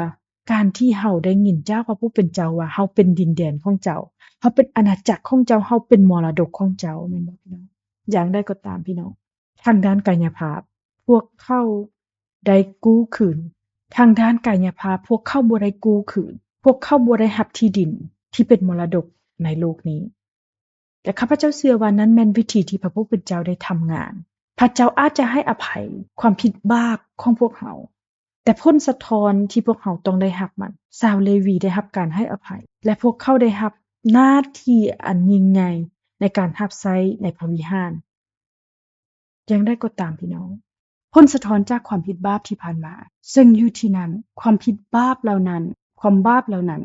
ການທີ່ເຮົາໄດ້ຍິນຈາກພະຜູ້ເປັນເຈົ້າວ່າ ເຮົາເປັນດິນແດນຂອງເຈົ້າ, ເຮົາເປັນອານາຈັກຂອງເຈົ້າ, ເຮົາເປັນມໍລະດົກຂອງເຈົ້າ, ແມ່ນບໍ່ ພີ່ນ້ອງ? ຢ່າງໃດກໍຕາມ, ພີ່ນ້ອງ, ທາງດ້ານກາຍະພາບ ພວກເຂົາໄດ້ກູ້ຄືນ, ທາງດ້ານກາຍະພາບ ພວກເຂົາບໍ່ໄດ້ກູ້ຄືນ, ພວກເຂົາບໍ່ໄດ້ຮັບທີ່ດິນທີ່ເປັນມໍລະດົກໃນໂລກນີ້. ແຕ່ຂ້າພະເຈົ້າເຊື່ອວ່ານັ້ນແມ່ນວິທີທີ່ພະຜູ້ເປັນເຈົ້າໄດ້ທຳງານ. ພະເຈົ້າອາດຈະໃຫ້ອະໄພຄວາມຜິດບາບຂອງພວກເຮົາ, ແຕ່ຜົນສະທ້ອນທີ່ພວກເຮົາຕ້ອງໄດ້ຮັບນັ້ນ, ຊາວເລວີໄດ້ຮັບການໃຫ້ອະໄພ ແລະ ພວກເຂົາໄດ້ຮັບໜ້າທີ່ອັນຍິ່ງໃຫຍ່ໃນການຮັບໃຊ້ໃນພະວິຫານ. ຢ່າງໃດກໍຕາມ, ພີ່ນ້ອງ, ຜົນສະທ້ອນຈາກຄວາມຜິດບາບທີ່ຜ່ານມາເຊິ່ງຢູ່ທີ່ນັ້ນ, ຄວາມຜິດບາບເຫຼົ່ານັ້ນ, ຄວາມບາບເຫຼົ່ານັ້ນ,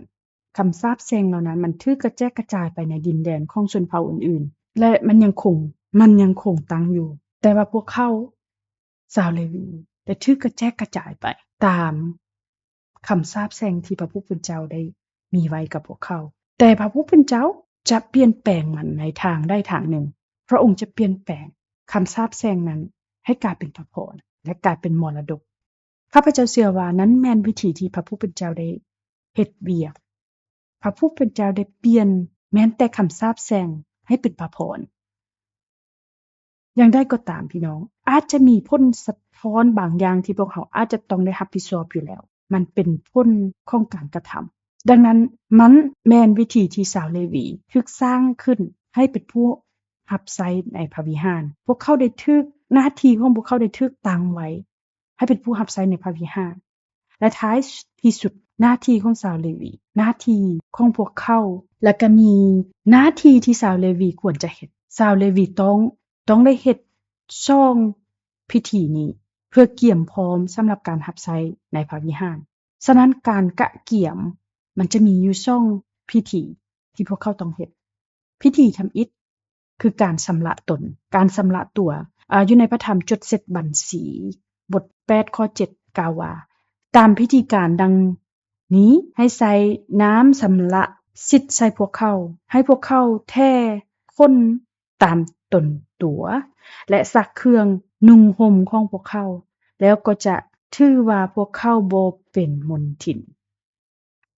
ຄຳສາບແຊ່ງເຫຼົ່ານັ້ນ, ມັນຖືກກະແຈກກະຈາຍໄປໃນດິນແດນຂອງຊົນເຜົ່າອື່ນໆ ແລະ ມັນຍັງຄົງ, ມັນຍັງຄົງຕັ້ງຢູ່. ແຕ່ວ່າພວກເຂົາ, ຊາວເລວີ, ໄດ້ຖືກກະແຈກກະຈາຍໄປຕາມ ຄຳສາບແຊ່ງທີ່ພະຜູ້ເປັນເຈົ້າໄດ້ມີໄວ້ກັບພວກເຂົາ. ແຕ່ພະຜູ້ເປັນເຈົ້າຈະປ່ຽນແປງມັນໃນທາງໃດທາງໜຶ່ງ. ພະອົງຈະປ່ຽນແປງຄຳສາບແຊ່ງນັ້ນໃຫ້ກາຍເປັນພະພອນ ແລະ ກາຍເປັນມໍລະດົກ. ຂ້າພະເຈົ້າເຊື່ອວ່ານັ້ນແມ່ນວິທີທີ່ພະຜູ້ເປັນເຈົ້າໄດ້ເຮັດວຽກ. ພະຜູ້ເປັນເຈົ້າໄດ້ປ່ຽນແມ່ນແຕ່ຄຳສາບແຊ່ງໃຫ້ເປັນພະພອນ. ຢ່າງໃດກໍຕາມ, ພີ່ນ້ອງ, ອາດຈະມີຜົນສະທ້ອນບາງຢ່າງທີ່ພວກເຮົາອາດຈະຕ້ອງໄດ້ຮັບຜິດຊອບຢູ່ແລ້ວ. ມັນເປັນຜົນຂອງການກະທຳ. ດັ່ງນັ້ນ, ມັນແມ່ນວິທີທີ່ຊາວເລວີຖືກສ້າງຂຶ້ນໃຫ້ເປັນຜູ້ຮັບໃຊ້ໃນພະວິຫານ. ພວກເຂົາໄດ້ຖືກ, ໜ້າທີ່ຂອງພວກເຂົາໄດ້ຖືກຕັ້ງໄວ້ໃຫ້ເປັນຜູ້ຮັບໃຊ້ໃນພະວິຫານ. ແລະ ທ້າຍທີ່ສຸດ, ໜ້າທີ່ຂອງຊາວເລວີ, ໜ້າທີ່ຂອງພວກເຂົາ ແລະ ກໍມີໜ້າທີ່ທີ່ຊາວເລວີຄວນຈະເຮັດ. ຊາວເລວີຕ້ອງ, ຕ້ອງໄດ້ເຮັດຊ່ອງພິທີນີ້ ເພື່ອກຽມພ້ອມສຳລັບການຮັບໃຊ້ໃນພະວິຫານ. ສະນັ້ນ ການກະກຽມມັນຈະມີຢູ່ສອງພິທີທີ່ພວກເຂົາຕ້ອງເຮັດ. ພິທີທຳອິດ ຄືການຊຳລະຕົນ, ການຊຳລະຕົວ. ອາ, ຢູ່ໃນພະທຳຈົດເຊັດບັນຊີ ບົດແປດ ຂໍ້ເຈັດ ກ່າວວ່າ, ຕາມພິທີການດັ່ງນີ້ ໃຫ້ໃສ່ນ້ຳຊຳລະສິດໃສ່ພວກເຂົາ, ໃຫ້ພວກເຂົາແຖຂົນຕາມຕົນຕົວ ແລະ ຊັກເຄື່ອງນຸ່ງຫົ່ມຂອງພວກເຂົາ, ແລ້ວກໍຈະຖືວ່າພວກເຂົາບໍ່ເປັນມົນທິນ.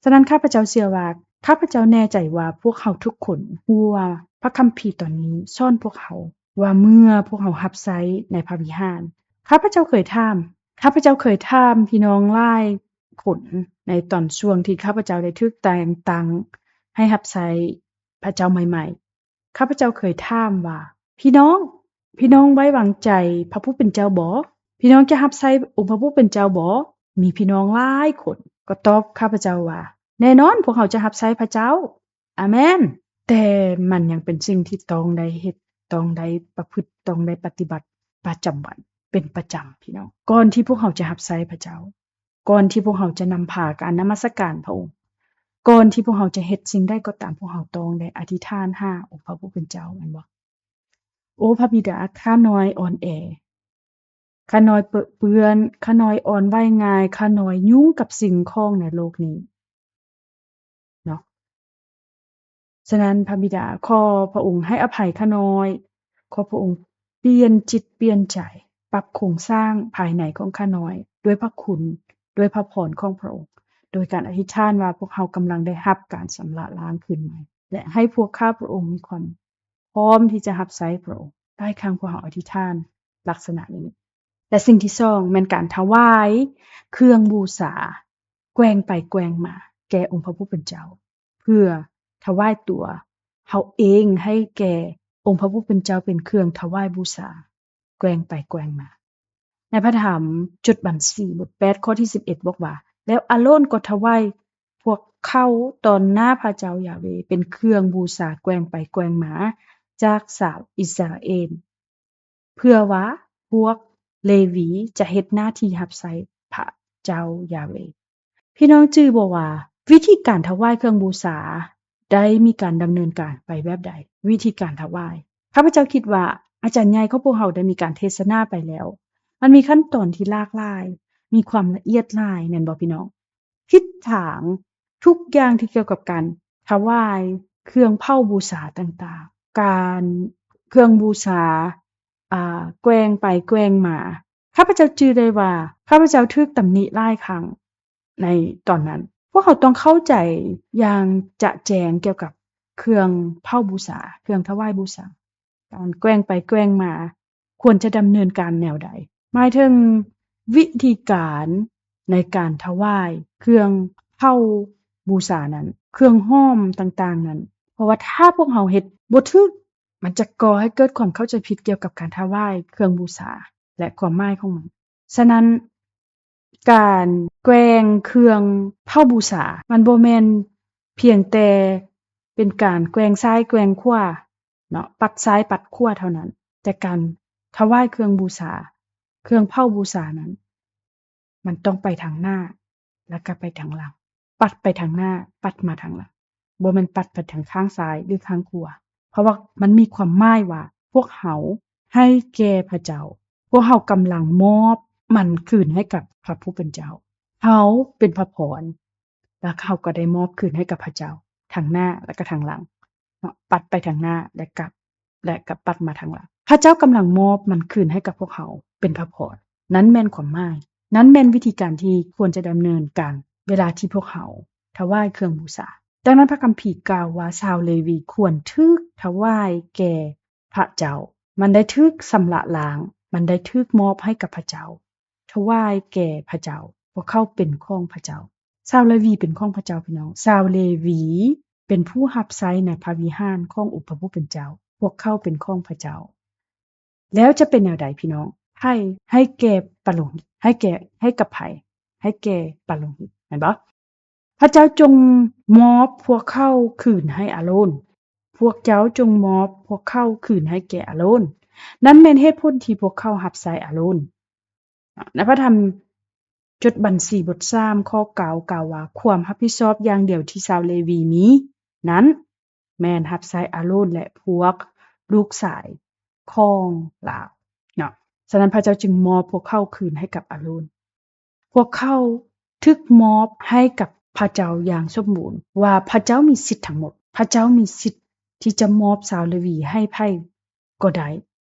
ສະນັ້ນ ຂ້າພະເຈົ້າເຊື່ອວ່າ ຂ້າພະເຈົ້າແນ່ໃຈວ່າພວກເຮົາທຸກຄົນຮູ້ວ່າພະຄຳພີຕອນນີ້ສອນພວກເຮົາວ່າ ເມື່ອພວກເຮົາຮັບໃຊ້ໃນພະວິຫານ, ຂ້າພະເຈົ້າເຄີຍຖາມ, ຂ້າພະເຈົ້າເຄີຍຖາມພີ່ນ້ອງຫຼາຍຄົນໃນຕອນຊ່ວງທີ່ຂ້າພະເຈົ້າໄດ້ຖືກແຕ່ງຕັ້ງໃຫ້ຮັບໃຊ້ພະເຈົ້າໃໝ່ໆ. ຂ້າພະເຈົ້າເຄີຍຖາມວ່າ, ພີ່ນ້ອງ, ພີ່ນ້ອງໄວ້ວາງໃຈພະຜູ້ເປັນເຈົ້າບໍ? ພີ່ນ້ອງຈະຮັບໃຊ້ອົງພະຜູ້ເປັນເຈົ້າບໍ? ມີພີ່ນ້ອງຫຼາຍຄົນກໍຕອບຂ້າພະເຈົ້າວ່າ, ແນ່ນອນ, ພວກເຮົາຈະຮັບໃຊ້ພະເຈົ້າ. ອາແມນ. ແຕ່ມັນຍັງເປັນສິ່ງທີ່ຕ້ອງໄດ້ເຮັດ, ຕ້ອງໄດ້ປະພຶດ, ຕ້ອງໄດ້ປະຕິບັດປະຈຳວັນເປັນປະຈຳ, ພີ່ນ້ອງ. ກ່ອນທີ່ພວກເຮົາຈະຮັບໃຊ້ພະເຈົ້າ, ກ່ອນທີ່ພວກເຮົາຈະນຳພາການນະມັດສະການພະອົງ, ກ່ອນທີ່ພວກເຮົາຈະເຮັດສິ່ງໃດກໍຕາມ, ພວກເຮົາຕ້ອງໄດ້ອະທິຖານຫາອົງພະຜູ້ເປັນເຈົ້າ, ແມ່ນບໍ່? ໂອ ພະບິດາ, ຂ້ານ້ອຍອ່ອນແອ, ຂ້ານ້ອຍເປິເປື້ອນ, ຂ້ານ້ອຍອ່ອນໄຫວງ່າຍ, ຂ້ານ້ອຍຫຍຸ້ງກັບສິ່ງຂອງໃນໂລກນີ້ເນາະ. ສະນັ້ນ ພະບິດາ, ຂໍພະອົງໃຫ້ອະໄພຂ້ານ້ອຍ, ຂໍພະອົງປ່ຽນຈິດປ່ຽນໃຈ, ປັບໂຄງສ້າງພາຍໃນຂອງຂ້ານ້ອຍ ດ້ວຍພະຄຸນ, ດ້ວຍພະພອນຂອງພະອົງ, ໂດຍການອະທິຖານວ່າພວກເຮົາກຳລັງໄດ້ຮັບການຊຳລະລ້າງຄືນໃໝ່ ແລະ ໃຫ້ພວກຂ້າພະອົງມີຄວາມ ພ້ອມທີ່ຈະຮັບໃຊ້ພະອົງ. ຫຼາຍຄັ້ງພວກເຮົາອະທິຖານລັກສະນະນີ້. ແລະ ສິ່ງທີສອງແມ່ນການຖວາຍເຄື່ອງບູຊາແກວ່ງໄປແກວ່ງມາແກ່ອົງພະຜູ້ເປັນເຈົ້າ, ເພື່ອຖວາຍຕົວເຮົາເອງໃຫ້ແກ່ອົງພະຜູ້ເປັນເຈົ້າເປັນເຄື່ອງຖວາຍບູຊາ ແກວ່ງໄປແກວ່ງມາ. ໃນພະທຳຈົດບັນຊີ ບົດແປດ ຂໍ້ທີສິບເອັດ ບອກວ່າ, ແລ້ວອາໂລນກໍຖວາຍພວກເຂົາຕໍ່ໜ້າພະເຈົ້າຢາເວ ເປັນເຄື່ອງບູຊາແກວ່ງໄປແກວ່ງມາຈາກຊາວອິດສະຣາເອນ, ເພື່ອວ່າພວກເລວີຈະເຮັດໜ້າທີ່ຮັບໃຊ້ພະເຈົ້າຢາເວ. ພີ່ນ້ອງຈື່ບໍ່ວ່າ ວິທີການຖວາຍເຄື່ອງບູຊາໄດ້ມີການດຳເນີນການໄປແບບໃດ? ວິທີການຖວາຍ, ຂ້າພະເຈົ້າຄິດວ່າອາຈານໃຫຍ່ຂອງພວກເຮົາໄດ້ມີການເທດສະໜາໄປແລ້ວ. ມັນມີຂັ້ນຕອນທີ່ຫຼາກຫຼາຍ, ມີຄວາມລະອຽດຫຼາຍ, ແມ່ນບໍ່ພີ່ນ້ອງ? ທິດທາງ, ທຸກຢ່າງທີ່ກ່ຽວກັບການຖວາຍເຄື່ອງເຜົາບູຊາຕ່າງໆ, ການ, ເຄື່ອງບູຊາ, ອາ, ແກວ່ງໄປແກວ່ງມາ. ຂ້າພະເຈົ້າຈື່ໄດ້ວ່າ ຂ້າພະເຈົ້າຖືກຕຳໜິຫຼາຍຄັ້ງໃນຕອນນັ້ນ. ພວກເຮົາຕ້ອງເຂົ້າໃຈຢ່າງຈະແຈ້ງກ່ຽວກັບເຄື່ອງເຜົາບູຊາ, ເຄື່ອງຖວາຍບູຊາ. ການແກວ່ງໄປແກວ່ງມາຄວນຈະດຳເນີນການແນວໃດ? ໝາຍເຖິງວິທີການໃນການຖວາຍເຄື່ອງເຜົາບູຊານັ້ນ, ເຄື່ອງຫອມຕ່າງໆນັ້ນ. ເພາະວ່າຖ້າພວກເຮົາເຮັດບໍ່ຖືກ, ມັນຈະກໍ່ໃຫ້ເກີດຄວາມເຂົ້າໃຈຜິດກ່ຽວກັບການຖວາຍເຄື່ອງບູຊາ ແລະ ຄວາມໝາຍຂອງມັນ. ສະນັ້ນ ການແກວ່ງເຄື່ອງເຜົາບູຊາ ມັນບໍ່ແມ່ນພຽງແຕ່ເປັນການແກວ່ງຊ້າຍແກວ່ງຂວາເນາະ, ປັດຊ້າຍປັດຂວາເທົ່ານັ້ນ, ແຕ່ການຖວາຍເຄື່ອງບູຊາ, ເຄື່ອງເຜົາບູຊານັ້ນ ມັນຕ້ອງໄປທາງໜ້າ ແລ້ວກໍໄປທາງຫຼັງ, ປັດໄປທາງໜ້າ, ປັດມາທາງຫຼັງ. ບໍ່ແມ່ນປັດໄປທາງຂ້າງຊ້າຍ ຫຼື ຂ້າງຂວາ, ເພາະວ່າມັນມີຄວາມໝາຍວ່າ ພວກເຮົາໃຫ້ແກ່ພະເຈົ້າ, ພວກເຮົາກຳລັງມອບມັນຄືນໃຫ້ກັບພະຜູ້ເປັນເຈົ້າ. ເຮົາເປັນພະພອນ ແລ້ວເຮົາກໍໄດ້ມອບຄືນໃຫ້ກັບພະເຈົ້າ ທັງໜ້າ ແລະ ກໍທັງຫຼັງເນາະ, ປັດໄປທາງໜ້າ ແລະ ກັບ ແລະ ກໍປັດມາທາງຫຼັງ. ພະເຈົ້າກຳລັງມອບມັນຄືນໃຫ້ກັບພວກເຮົາເປັນພະພອນ. ນັ້ນແມ່ນຄວາມໝາຍ, ນັ້ນແມ່ນວິທີການທີ່ຄວນຈະດຳເນີນການ ເວລາທີ່ພວກເຮົາຖວາຍເຄື່ອງບູຊາ. ດັ່ງນັ້ນ ພະຄຳພີກ່າວວ່າ ຊາວເລວີຄວນຖືກຖວາຍແກ່ພະເຈົ້າ. ມັນໄດ້ຖືກຊຳລະລ້າງ, ມັນໄດ້ຖືກມອບໃຫ້ກັບພະເຈົ້າ, ຖວາຍແກ່ພະເຈົ້າ. ພວກເຂົາເປັນຂອງພະເຈົ້າ. ຊາວເລວີເປັນຂອງພະເຈົ້າ, ພີ່ນ້ອງ. ຊາວເລວີເປັນຜູ້ຮັບໃຊ້ໃນພະວິຫານຂອງອົງພະຜູ້ເປັນເຈົ້າ. ພວກເຂົາເປັນຂອງພະເຈົ້າ. ແລ້ວຈະເປັນແນວໃດ ພີ່ນ້ອງ? ໃຜໃຫ້ແກ່ປະໂລຫິດ? ໃຫ້ແກ່, ໃຫ້ກັບໃຜ? ໃຫ້ແກ່ປະໂລຫິດ, ແມ່ນບໍ່? ພະເຈົ້າຈົ່ງມອບພວກເຂົາຄືນໃຫ້ອາໂລນ. ພວກເຈົ້າຈົ່ງມອບພວກເຂົາຄືນໃຫ້ແກ່ອາໂລນ. ນັ້ນແມ່ນເຫດຜົນທີ່ພວກເຂົາຮັບໃຊ້ອາໂລນ. ໃນພະທຳຈົດບັນຊີບົດສາມ ຂໍ້ເກົ້າ ກ່າວວ່າ ຄວາມຮັບຜິດຊອບຢ່າງດຽວທີ່ຊາວເລວີມີນັ້ນ ແມ່ນຮັບໃຊ້ອາໂລນ ແລະ ພວກລູກຊາຍຂອງລາວເນາະ. ສະນັ້ນພະເຈົ້າຈຶ່ງມອບພວກເຂົາຄືນໃຫ້ກັບອາໂລນ. ພວກເຂົາຖືກມອບໃຫ້ກັບພະເຈົ້າຢ່າງສົມບູນ ວ່າພະເຈົ້າມີສິດທັງໝົດ. ພະເຈົ້າມີສິດທີ່ຈະມອບຊາວເລວີໃຫ້ໃຜກໍໄດ້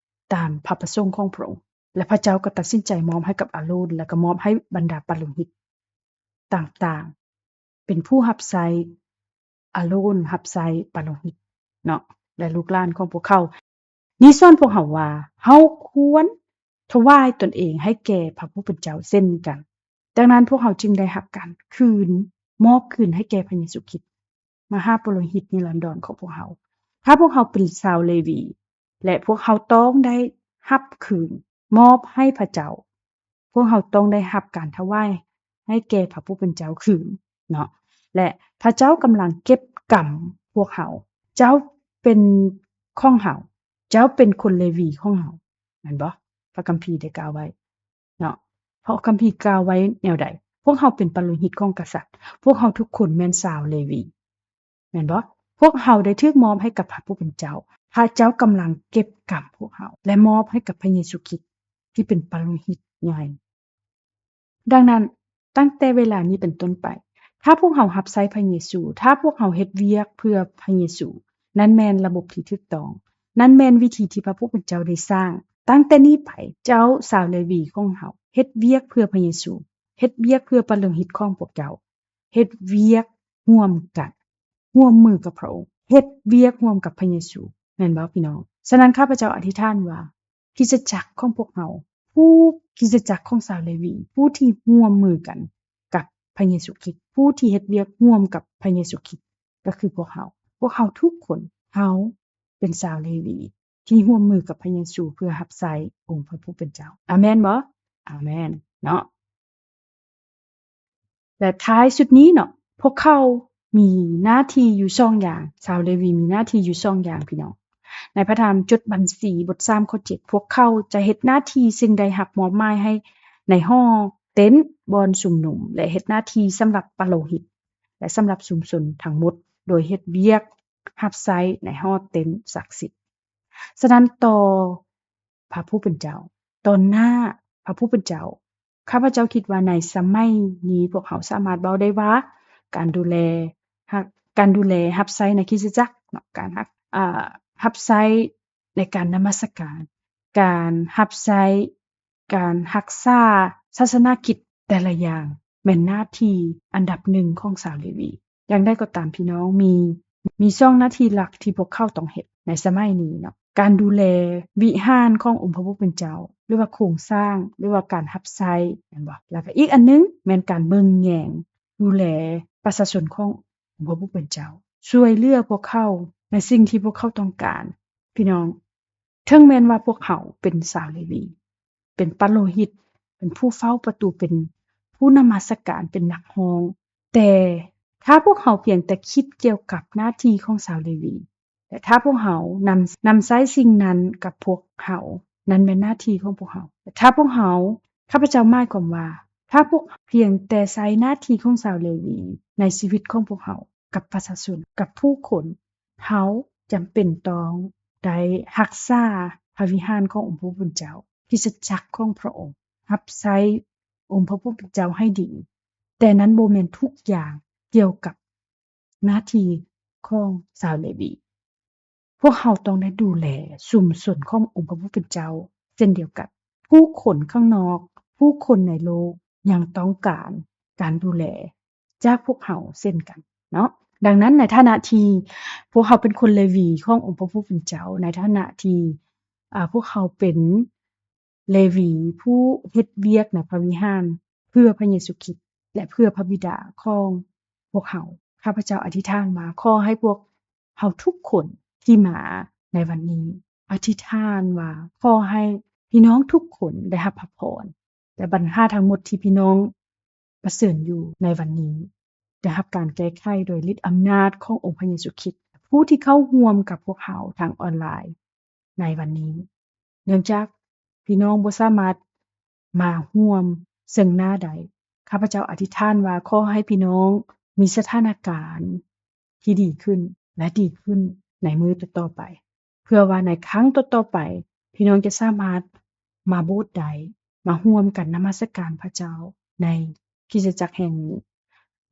ຕາມພະປະສົງຂອງພະອົງ. ແລະ ພະເຈົ້າກໍຕັດສິນໃຈມອບໃຫ້ກັບອາໂລນ ແລະ ກໍມອບໃຫ້ບັນດາປະໂລຫິດຕ່າງໆ ເປັນຜູ້ຮັບໃຊ້ອາໂລນ ຮັບໃຊ້ປະໂລຫິດເນາະ ແລະ ລູກຫຼານຂອງພວກເຂົາ. ນີ້ສອນພວກເຮົາວ່າ ເຮົາຄວນຖວາຍຕົນເອງໃຫ້ແກ່ພະຜູ້ເປັນເຈົ້າເຊັ່ນກັນ. ດັ່ງນັ້ນ ພວກເຮົາຈຶ່ງໄດ້ຮັບການຄືນ ມອບຄືນໃຫ້ແກ່ພະເຢຊູຄຣິດ ມະຫາປຸໂຣຫິດນິລັນດອນຂອງພວກເຮົາ. ຖ້າພວກເຮົາເປັນຊາວເລວີ ແລະ ພວກເຮົາຕ້ອງໄດ້ຮັບຄືນ ມອບໃຫ້ພະເຈົ້າ, ພວກເຮົາຕ້ອງໄດ້ຮັບການຖວາຍໃຫ້ແກ່ພະຜູ້ເປັນເຈົ້າຄືນເນາະ ແລະ ພະເຈົ້າກຳລັງເກັບກຳພວກເຮົາ. ເຈົ້າເປັນຂອງເຮົາ, ເຈົ້າເປັນຄົນເລວີຂອງເຮົາ, ແມ່ນບໍ່? ພະຄຳພີໄດ້ກ່າວໄວ້ເນາະ. ພະຄຳພີກ່າວໄວ້ແນວໃດ? ພວກເຮົາເປັນປະໂລຫິດຂອງກະສັດ, ພວກເຮົາທຸກຄົນແມ່ນຊາວເລວີ. ແມ່ນບໍ່? ພວກເຮົາໄດ້ຖືກມອບໃຫ້ກັບພະຜູ້ເປັນເຈົ້າ. ພະເຈົ້າກຳລັງເກັບກຳພວກເຮົາ ແລະ ມອບໃຫ້ກັບພະເຢຊູຄຣິດ ທີ່ເປັນປະໂລຫິດໃຫຍ່. ດັ່ງນັ້ນ, ຕັ້ງແຕ່ເວລານີ້ເປັນຕົ້ນໄປ, ຖ້າພວກເຮົາຮັບໃຊ້ພະເຢຊູ, ຖ້າພວກເຮົາເຮັດວຽກເພື່ອພະເຢຊູ, ນັ້ນແມ່ນລະບົບທີ່ຖືກຕ້ອງ. ນັ້ນແມ່ນວິທີທີ່ພະຜູ້ເປັນເຈົ້າໄດ້ສ້າງ. ຕັ້ງແຕ່ນີ້ໄປ, ເຈົ້າຊາວເລວີຂອງເຮົາ, ເຮັດວຽກເພື່ອພະເຢຊູ, ເຮັດວຽກເພື່ອປະໂລຫິດຂອງພວກເຈົ້າ. ເຮັດວຽກຮ່ວມກັນ, ຮ່ວມມືກັບພະອົງ, ເຮັດວຽກຮ່ວມກັບພະເຢຊູ, ແມ່ນບໍ່ພີ່ນ້ອງ? ສະນັ້ນ ຂ້າພະເຈົ້າອະທິຖານວ່າ ຄຣິສຕະຈັກຂອງພວກເຮົາ, ຜູ້ຄຣິສຕະຈັກຂອງຊາວເລວີ, ຜູ້ທີ່ຮ່ວມມືກັນກັບພະເຢຊູຄຣິດ, ຜູ້ທີ່ເຮັດວຽກຮ່ວມກັບພະເຢຊູຄຣິດ, ກໍຄືພວກເຮົາ. ພວກເຮົາທຸກຄົນ, ເຮົາເປັນຊາວເລວີ ທີ່ຮ່ວມມືກັບພະເຢຊູ ເພື່ອຮັບໃຊ້ອົງພະຜູ້ເປັນເຈົ້າ. ອາເມນບໍ່? ອາເມນເນາະ. ແລະ ທ້າຍສຸດນີ້ເນາະ, ພວກເຂົາມີໜ້າທີ່ຢູ່ສອງຢ່າງ, ຊາວເລວີມີໜ້າທີ່ຢູ່ສອງຢ່າງ ພີ່ນ້ອງ. ໃນພະທຳຈົດບັນຊີ ບົດສາມ ຂໍ້ເຈັດ, ພວກເຂົາຈະເຮັດໜ້າທີ່ເຊິ່ງໄດ້ຮັບມອບໝາຍໃຫ້ໃນຫໍເຕັນບ່ອນຊຸມນຸມ ແລະ ເຮັດໜ້າທີ່ສຳລັບປະໂລຫິດ ແລະ ສຳລັບຊຸມຊົນທັງໝົດ, ໂດຍເຮັດວຽກຮັບໃຊ້ໃນຫໍເຕັນສັກສິດ. ສະນັ້ນ ຕໍ່ພະຜູ້ເປັນເຈົ້າ, ຕໍ່ໜ້າພະຜູ້ເປັນເຈົ້າ, ຂ້າພະເຈົ້າຄິດວ່າໃນສະໄໝນີ້ ພວກເຮົາສາມາດເວົ້າໄດ້ວ່າ ການດູແລ, ການດູແລຮັບໃຊ້ໃນຄຣິສຕະຈັກເນາະ, ການຮັບ, ອາ, ຮັບໃຊ້ໃນການນະມັດສະການ, ການຮັບໃຊ້ ການຮັກສາສາສະໜາກິດແຕ່ລະຢ່າງ ແມ່ນໜ້າທີ່ອັນດັບໜຶ່ງຂອງຊາວເລວີ. ຢ່າງໃດກໍຕາມ ພີ່ນ້ອງ, ມີ, ມີສອງໜ້າທີ່ຫຼັກທີ່ພວກເຂົາຕ້ອງເຮັດໃນສະໄໝນີ້ເນາະ, ການດູແລວິຫານຂອງອົງພະຜູ້ເປັນເຈົ້າ ຫຼືວ່າໂຄງສ້າງ ຫຼືວ່າການຮັບໃຊ້, ແມ່ນບໍ່? ແລ້ວກໍອີກອັນໜຶ່ງແມ່ນການເບິ່ງແຍງ ດູແລປະຊາຊົນຂອງອົງພະຜູ້ເປັນເຈົ້າ, ຊ່ວຍເຫຼືອພວກເຂົາໃນສິ່ງທີ່ພວກເຂົາຕ້ອງການ. ພີ່ນ້ອງ, ເຖິງແມ່ນວ່າພວກເຮົາເປັນຊາວເລວີ, ເປັນປະໂລຫິດ, ເປັນຜູ້ເຝົ້າປະຕູ, ເປັນຜູ້ນະມັດສະການ, ເປັນນັກຮ້ອງ, ແຕ່ຖ້າພວກເຮົາພຽງແຕ່ຄິດກ່ຽວກັບໜ້າທີ່ຂອງຊາວເລວີ, ແລະ ຖ້າພວກເຮົານຳ, ນຳໃຊ້ສິ່ງນັ້ນກັບພວກເຮົາ, ນັ້ນແມ່ນໜ້າທີ່ຂອງພວກເຮົາ. ແຕ່ຖ້າພວກເຮົາ, ຂ້າພະເຈົ້າໝາຍຄວາມວ່າ, ຖ້າພວກເຮົາພຽງແຕ່ໃຊ້ໜ້າທີ່ຂອງຊາວເລວີໃນຊີວິດຂອງພວກເຮົາ ກັບປະຊາຊົນ, ກັບຜູ້ຄົນ, ເຮົາຈຳເປັນຕ້ອງໄດ້ຮັກສາພະວິຫານຂອງອົງພະຜູ້ເປັນເຈົ້າ, ຄຣິສຕະຈັກຂອງພະອົງ, ຮັບໃຊ້ອົງພະຜູ້ເປັນເຈົ້າໃຫ້ດີ, ແຕ່ນັ້ນບໍ່ແມ່ນທຸກຢ່າງກ່ຽວກັບໜ້າທີ່ຂອງຊາວເລວີ. ພວກເຮົາຕ້ອງໄດ້ດູແລຊຸມຊົນຂອງອົງພະຜູ້ເປັນເຈົ້າເຊັ່ນດຽວກັນ. ຜູ້ຄົນຂ້າງນອກ, ຜູ້ຄົນໃນໂລກຍັງຕ້ອງການການດູແລ ຈາກພວກເຮົາເຊັ່ນກັນເນາະ. ດັ່ງນັ້ນ, ໃນຖານະທີ່ພວກເຮົາເປັນຄົນເລວີຂອງອົງພະຜູ້ເປັນເຈົ້າ, ໃນຖານະທີ່, ອາ, ພວກເຮົາເປັນເລວີຜູ້ເຮັດວຽກໃນພະວິຫານເພື່ອພະເຢຊູຄຣິດ ແລະ ເພື່ອພະບິດາຂອງພວກເຮົາ, ຂ້າພະເຈົ້າອະທິຖານວ່າ ຂໍໃຫ້ພວກເຮົາທຸກຄົນທີ່ມາໃນວັນນີ້ ອະທິຖານວ່າ ຂໍໃຫ້ພີ່ນ້ອງທຸກຄົນໄດ້ຮັບພະພອນ ແລະ ບັນຫາທັງໝົດທີ່ພີ່ນ້ອງປະເຊີນຢູ່ໃນວັນນີ້ ໄດ້ຮັບການແກ້ໄຂໂດຍລິດອຳນາດຂອງອົງພະເຢຊູຄຣິດ, ຜູ້ທີ່ເຂົ້າຮ່ວມກັບພວກເຮົາທາງອອນລາຍໃນວັນນີ້. ເນື່ອງຈາກພີ່ນ້ອງບໍ່ສາມາດມາຮ່ວມເຊິ່ງໜ້າໄດ້, ຂ້າພະເຈົ້າອະທິຖານວ່າ ຂໍໃຫ້ພີ່ນ້ອງມີສະຖານະການທີ່ດີຂຶ້ນ ແລະ ດີຂຶ້ນໃນມື້ຕໍ່ໆໄປ, ເພື່ອວ່າໃນຄັ້ງຕໍ່ໆໄປ ພີ່ນ້ອງຈະສາມາດມາໂບດໄດ້, ມາຮ່ວມກັນນະມັດສະການພະເຈົ້າໃນຄຣິສຕະຈັກແຫ່ງນີ້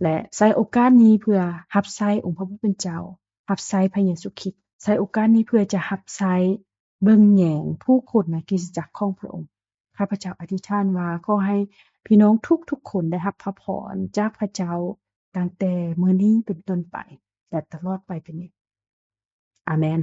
ແລະ ໃຊ້ໂອກາດນີ້ເພື່ອຮັບໃຊ້ອົງພະຜູ້ເປັນເຈົ້າ, ຮັບໃຊ້ພະເຢຊູຄຣິດ, ໃຊ້ໂອກາດນີ້ເພື່ອຈະຮັບໃຊ້ເບິ່ງແຍງຜູ້ຄົນໃນຄຣິສຕະຈັກຂອງພະອົງ. ຂ້າພະເຈົ້າອະທິຖານວ່າ ຂໍໃຫ້ພີ່ນ້ອງທຸກໆຄົນໄດ້ຮັບພະພອນຈາກພະເຈົ້າ ຕັ້ງແຕ່ມື້ນີ້ເປັນຕົ້ນໄປ ແລະ ຕະຫຼອດໄປເປັນນິດ. ອາເມນ.